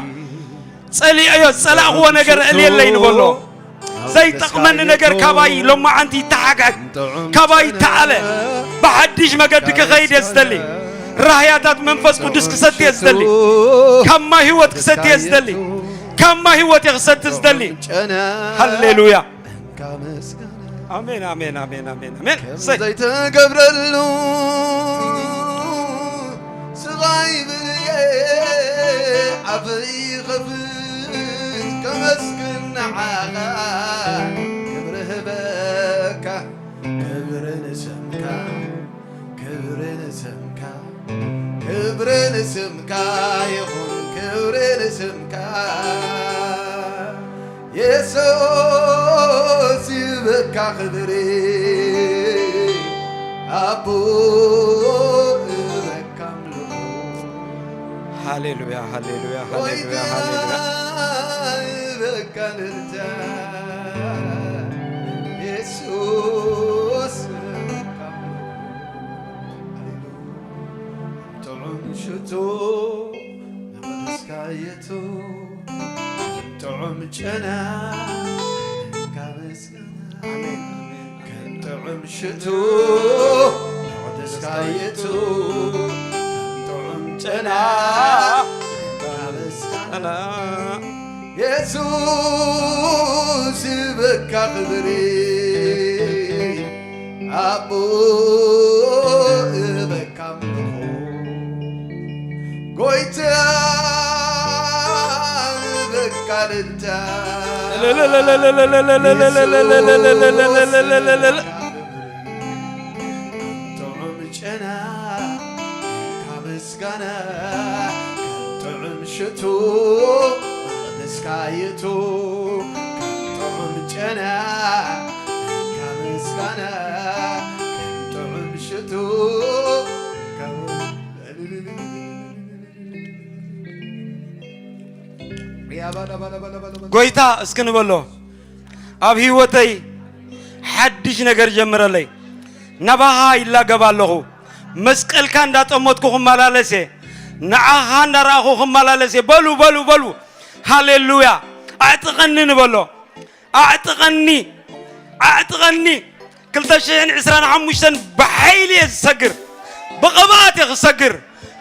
ጸሊአዮ፣ ዝጸላእኽዎ ነገር እልየለይ ንበሎ። ዘይጠቕመኒ ነገር ካባይ ሎማዓንቲ ይተሓግሐግ፣ ካባይ ይተኣለ። ብሓድሽ መገዲ ክኸይድ እየ ዝደሊ። ራህያታት መንፈስ ቅዱስ ክሰቲ እየ ዝደሊ። ካብ ማይ ህይወት ክሰቲ እየ ዝደሊ። ካብ ማይ ህይወት እየ ክሰቲ ዝደሊ። ሃሌሉያ። ኣሜን፣ ኣሜን፣ ኣሜን፣ ኣሜን፣ ኣሜን። እሰይ። ዘይተገብረሉ ስቓይ ብየ ኣፈይ ይኸፍት ከመስግን ንዓኻ ክብሪ ህበካ ክብሪ ንስምካ ክብሪ ንስምካ ክብሪ ንስምካ ይኹን ክብሪ ንስምካ የሱስ ይህበካ ክብሪ ኣቦ እበካ ኣምልኾ ሃሌሉያ ሃሌሉያ ሃሌሉያ ሃሌሉያ ይህበካ ልልታ የሱስ እበካ ኣምልኾ ሃሌሉያ ጥዑም ሽቶ ንመንፈስካ የቱ ጥዑም ጨና እንካ ምስጋና ከም ጥዑም ሽቶ ንመንፈስካ የቱ ከም ጥዑም ጨና እንካ ምስጋና የሱስ ይበካ ክብሪ ኣቦ እበካ ኣምልኾ ጎይታ እበካ ልልታ ጥዑም ጨና ካብ ምስጋና ከም ጥዑም ሽቱ መቕደስካ ይእቱ ከም ጥዑም ጨና ካብ ምስጋና ከም ጥዑም ሽቱ ካብ ጎይታ እስኪ ንበሎ ኣብ ህይወተይ ሓድሽ ነገር ጀምረለይ ናባኻ ይላገብ ኣለኹ መስቀልካ እንዳጠመትኩ ክመላለስ እየ ንዓኻ እንዳረኣኹ ክመላለስ እየ በሉ በሉ በሉ ሃሌሉያ። ኣዕጥቐኒ ንበሎ። ኣዕጥቐኒ፣ ኣዕጥቐኒ። ክልተ ሽሕን ዕስራን ሓሙሽተን ብሓይሊ እየ ዝሰግር፣ ብቕብኣት እየ ክሰግር፣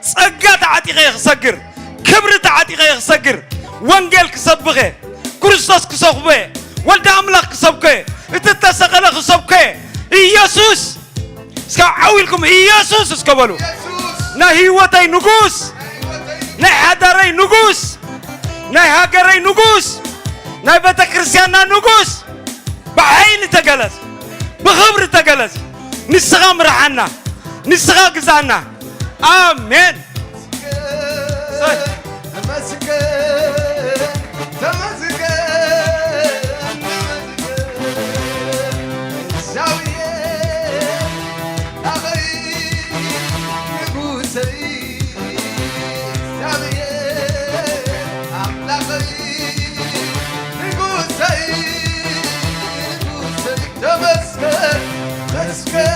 ጸጋ ተዓጢቐ እየ ክሰግር፣ ክብሪ ተዓጢቐ እየ ክሰግር፣ ወንጌል ክሰብኽ እየ፣ ክርስቶስ ክሰብኮ እየ፣ ወልደ ኣምላኽ ክሰብኮ እየ፣ እቲ እተሰቐለ ክሰብኮ እየ። ኢየሱስ እስከ ዓው ኢልኩም ኢየሱስ እስከ በሉ። ናይ ህይወተይ ንጉስ፣ ናይ ሓዳረይ ንጉስ፣ ናይ ሃገረይ ንጉስ፣ ናይ ቤተ ክርስቲያንና ንጉስ፣ ብሓይሊ ተገለጽ፣ ብኽብሪ ተገለጽ። ንስኻ ምርሓና፣ ንስኻ ግዛና። ኣሜን። ተመስገን፣ ተመስገን፣ ተመስገን። እግዚኣብሔር ኣበይ ንጉሰይ፣ እግዚኣብሔር ኣምላኸይ ንጉሰይ፣ ንጉሰይ። ተመስገን፣ ተመስገን፣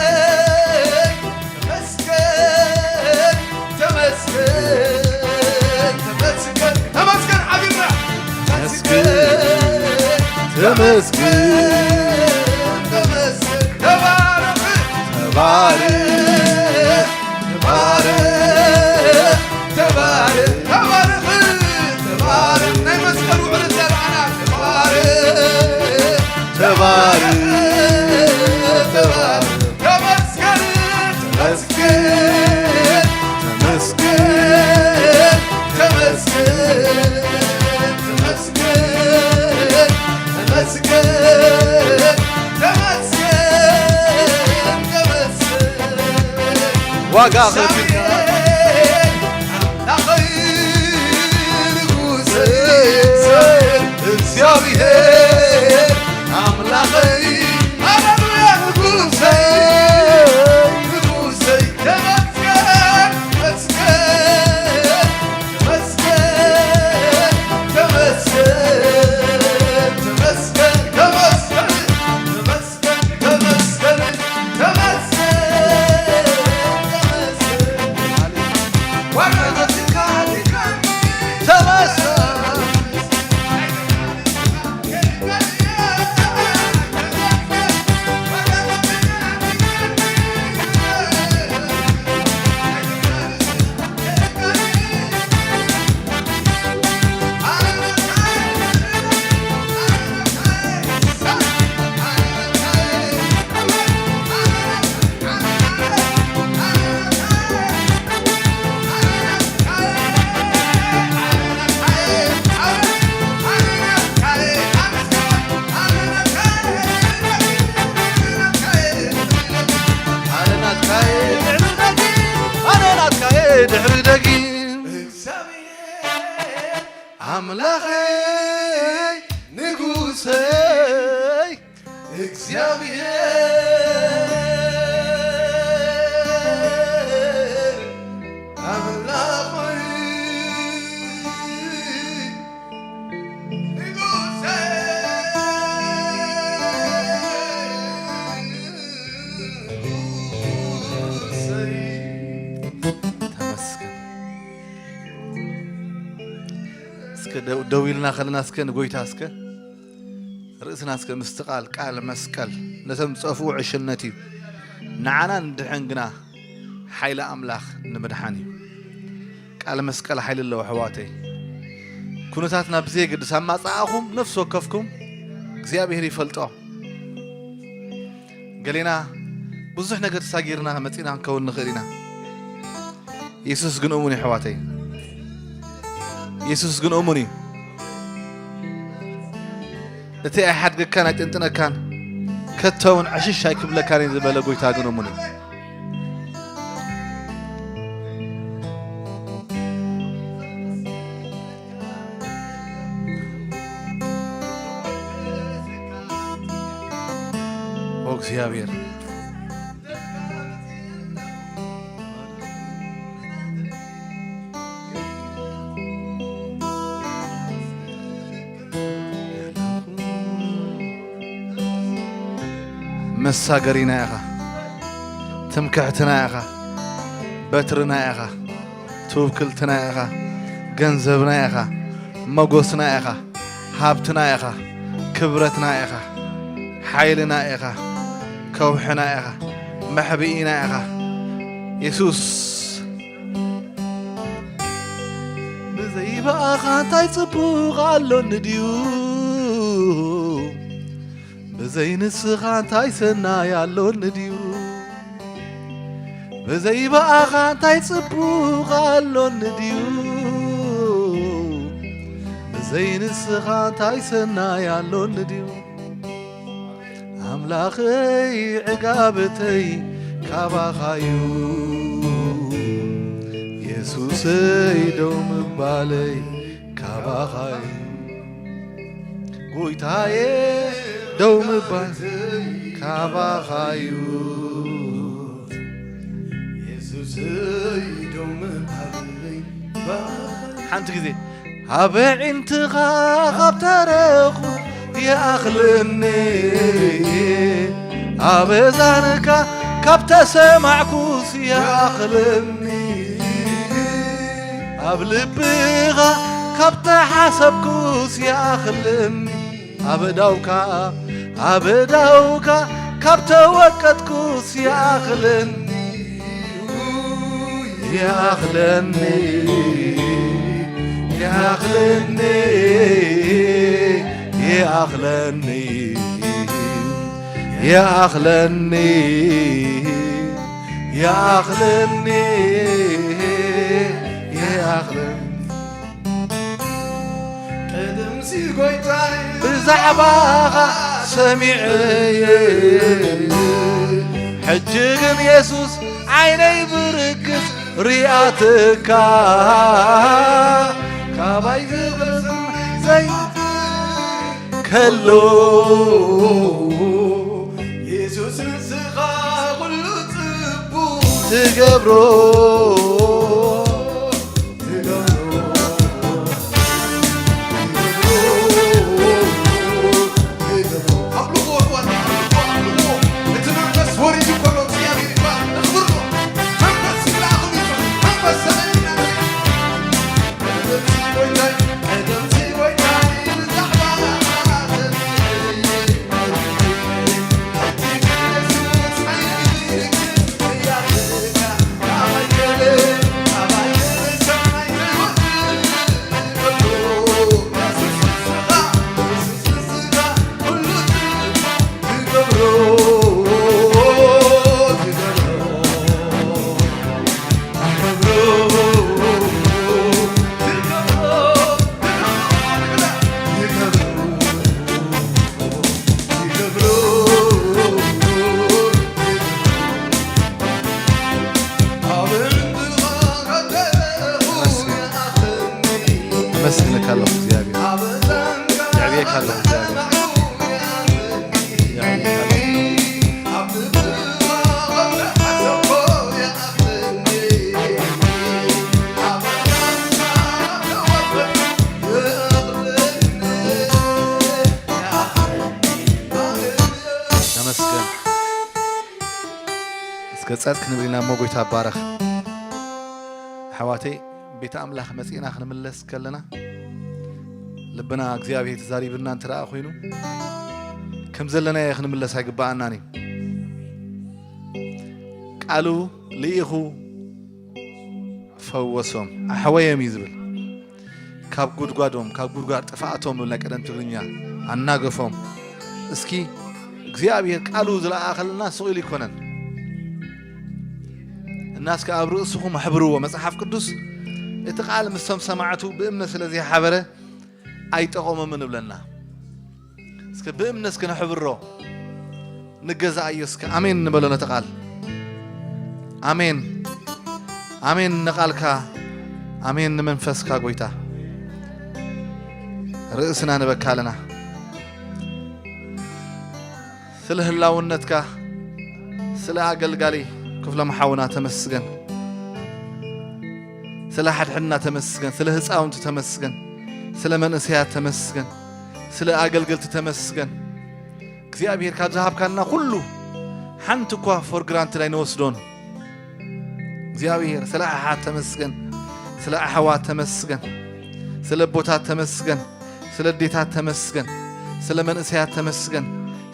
ተመስገን፣ ተመስገን፣ ተመስገን፣ ተመስገን ሓቢርና። ተመስገን፣ ተመስገን፣ ተመስገን። ተባረኽ፣ ተባረኽ፣ ተባረኽ፣ ተባረኽ፣ ተባረኽ፣ ተባረኽ። ናይ መስቀል ውዕል ዘርኣና። ተባረኽ፣ ተባረኽ፣ ተባረኽ። ተመስገን፣ ተመስገን፣ ተመስገን፣ ተመስገን፣ ተመስገን፣ ተመስገን፣ ተመስገን፣ ተመስገን። ዋጋ ከፊልካ። ኣምላኸይ ንጉሰይ፣ እግዚኣብሔር ኣምላኸይ፣ ሃሌሉያ፣ ንጉሰይ፣ ንጉሰይ፣ ተመስገን፣ ተመስገን፣ ተመስገን፣ ተመስገን፣ ተመስገን፣ ተመስገን፣ ተመስገን። ተመስገን፣ ተመስገን፣ ተመስገን። ኣነ ናትካየ ድሕሪ ደጊም፣ ኣነ ናትካየ ድሕሪ ደጊም። እግዚኣብሔር ኣምላኸይ ንጉሰይ እግዚኣብሔር ኣምላኸይ ንጉሰይ፣ ንጉሰይ። ተመስገን። እስከ ደው፣ ደው ኢልና ከለና እስከ ንጎይታ እስከ ርእስና እስከ ምስቲ ቃል፣ ቃል መስቀል ነቶም ዝጠፍኡ ዕሽነት እዩ፣ ንዓና ንድሕን ግና ሓይሊ ኣምላኽ ንምድሓን እዩ። ቃል መስቀል ሓይሊ ኣለዎ ኣሕዋተይ። ኩነታትና ብዘየገድስ ኣማጻኣኹም ነፍሲ ወከፍኩም እግዚኣብሔር ይፈልጦ። ገሌና ብዙሕ ነገር ተሳጊርና መጺና ክንከውን ንኽእል ኢና። የሱስ ግን እሙን እዩ ኣሕዋተይ። የሱስ ግን እሙን እዩ። እቲ ኣይሓድገካን ኣይጥንጥነካን ከቶ እውን ዕሽሽ ኣይክብለካን እዩ ዝበለ ጎይታ ግን እሙን እዩ። ኦ እግዚኣብሔር። መሳገሪና ኢኻ፣ ትምክሕትና ኢኻ፣ በትርና ኢኻ፣ ትውክልትና ኢኻ፣ ገንዘብና ኢኻ፣ መጎስና ኢኻ፣ ሃብትና ኢኻ፣ ክብረትና ኢኻ፣ ሓይልና ኢኻ፣ ከውሕና ኢኻ፣ መሕብኢና ኢኻ። የሱስ፣ ብዘይ ብኣኻ እንታይ ጽቡቕ ኣሎኒ ድዩ? ብዘይ ንስኻ እንታይ ሰናይ ኣሎኒ ድዩ? ብዘይ ብኣኻ እንታይ ጽቡቕ ኣሎኒ ድዩ? ብዘይ ንስኻ እንታይ ሰናይ ኣሎኒ ድዩ? ኣምላኸይ ዕጋበተይ ካባኻዩ፣ የሱሰይ ደው ምባለይ ካባኻዩ፣ ጎይታየ ደው ምባል ካባኻዩ። የሱሰይ ደው ምባለይ ሓንቲ ግዜ ኣብ ኣዒንትኻ ካብ ተረኹ ይኣኽለኒ፣ ኣብ እዛንካ ካብ ተሰማዕኩስ ይኣኽለኒ፣ ኣብ ልብኻ ካብ ተሓሰብኩስ ይኣኽለኒ፣ ኣብ እዳውካ፣ ኣብ እዳውካ ካብ ተወቀጥኩስ ይኣኽለኒ፣ ይኣኽለኒ፣ ይኣኽለኒ፣ ይኣኽለኒ፣ ይኣኽለኒ፣ ይኣኽለኒ፣ ይኣኽለኒ። ቀደምሲ ጎይታይ ብዛዕባኻ ሰሚዐየ፣ ሕጂ ግን የሱስ ዓይነይ ብርግጽ ሪኣትካ፣ ካባይ ዝበዝም ዘይ ከሎ፣ የሱስ ንስኻ ኩሉ ጽቡቕ ትገብሮ። ኣመስግነካ ኣለኹ እግዚኣብሔር። የዕብየካ ኣለኹ እግዚኣብሔር። የዕብየካ ኣለኹ። ተመስገን። እስከ ጸጥ ክንብል ኢና እሞ ጎይታ ባረኽ። ኣሕዋተይ፣ ቤተ ኣምላኽ መጺእና ክንምለስ ከለና፣ ልብና እግዚኣብሔር ተዛሪብና እንተ ደኣ ኮይኑ፣ ከም ዘለናዮ ክንምለስ ኣይግብኣናን እዩ። ቃሉ ልኢኹ ፈወሶም፣ ኣሕወዮም እዩ ዝብል። ካብ ጉድጓዶም፣ ካብ ጉድጓድ ጥፍኣቶም፣ ብናይ ቀደም ትግርኛ፣ ኣናገፎም። እስኪ እግዚኣብሔር ቃሉ ዝለኣኸልና ስቕ ኢሉ ኣይኮነን። እና እስከ ኣብ ርእስኹም ኣሕብርዎ። መጽሓፍ ቅዱስ እቲ ቃል ምስቶም ሰማዕቱ ብእምነት ስለ ዘይሓበረ ኣይጠቐሞምን እብለና። እስከ ብእምነት እስከ ነሕብሮ። ንገዛኣዮ እስከ። ኣሜን ንበሎ ነቲ ቃል። ኣሜን። ኣሜን ንቃልካ። ኣሜን ንመንፈስካ ጎይታ። ርእስና ንበካ ኣለና። ስለ ህላውነትካ፣ ስለ ኣገልጋሊ ክፍሎም ሓውና ተመስገን። ስለ ሓድሕድና ተመስገን። ስለ ህፃውንቲ ተመስገን። ስለ መንእሰያት ተመስገን። ስለ ኣገልገልቲ ተመስገን። እግዚኣብሔር ካብ ዝሃብካና ኩሉ ሓንቲ እኳ for granted ኣይንወስዶን። እግዚኣብሔር ስለ ኣሓት ተመስገን። ስለ ኣሕዋት ተመስገን። ስለ ኣቦታት ተመስገን፣ ስለ ኣዴታት ተመስገን፣ ስለ መንእሰያት ተመስገን፣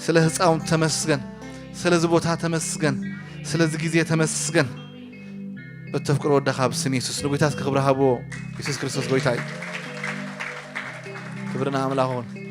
ስለ ህፃውንቲ ተመስገን፣ ስለዚ ቦታ ተመስገን፣ ስለዚ ግዜ ተመስገን። እተፍቅሮ ወደኻ ብስም የሱስ ንጎይታ እስኪ ክብሪ ሃብዎ። የሱስ ክርስቶስ ጎይታ እዩ። ክብሪ ንኣምላኽ ይኹን።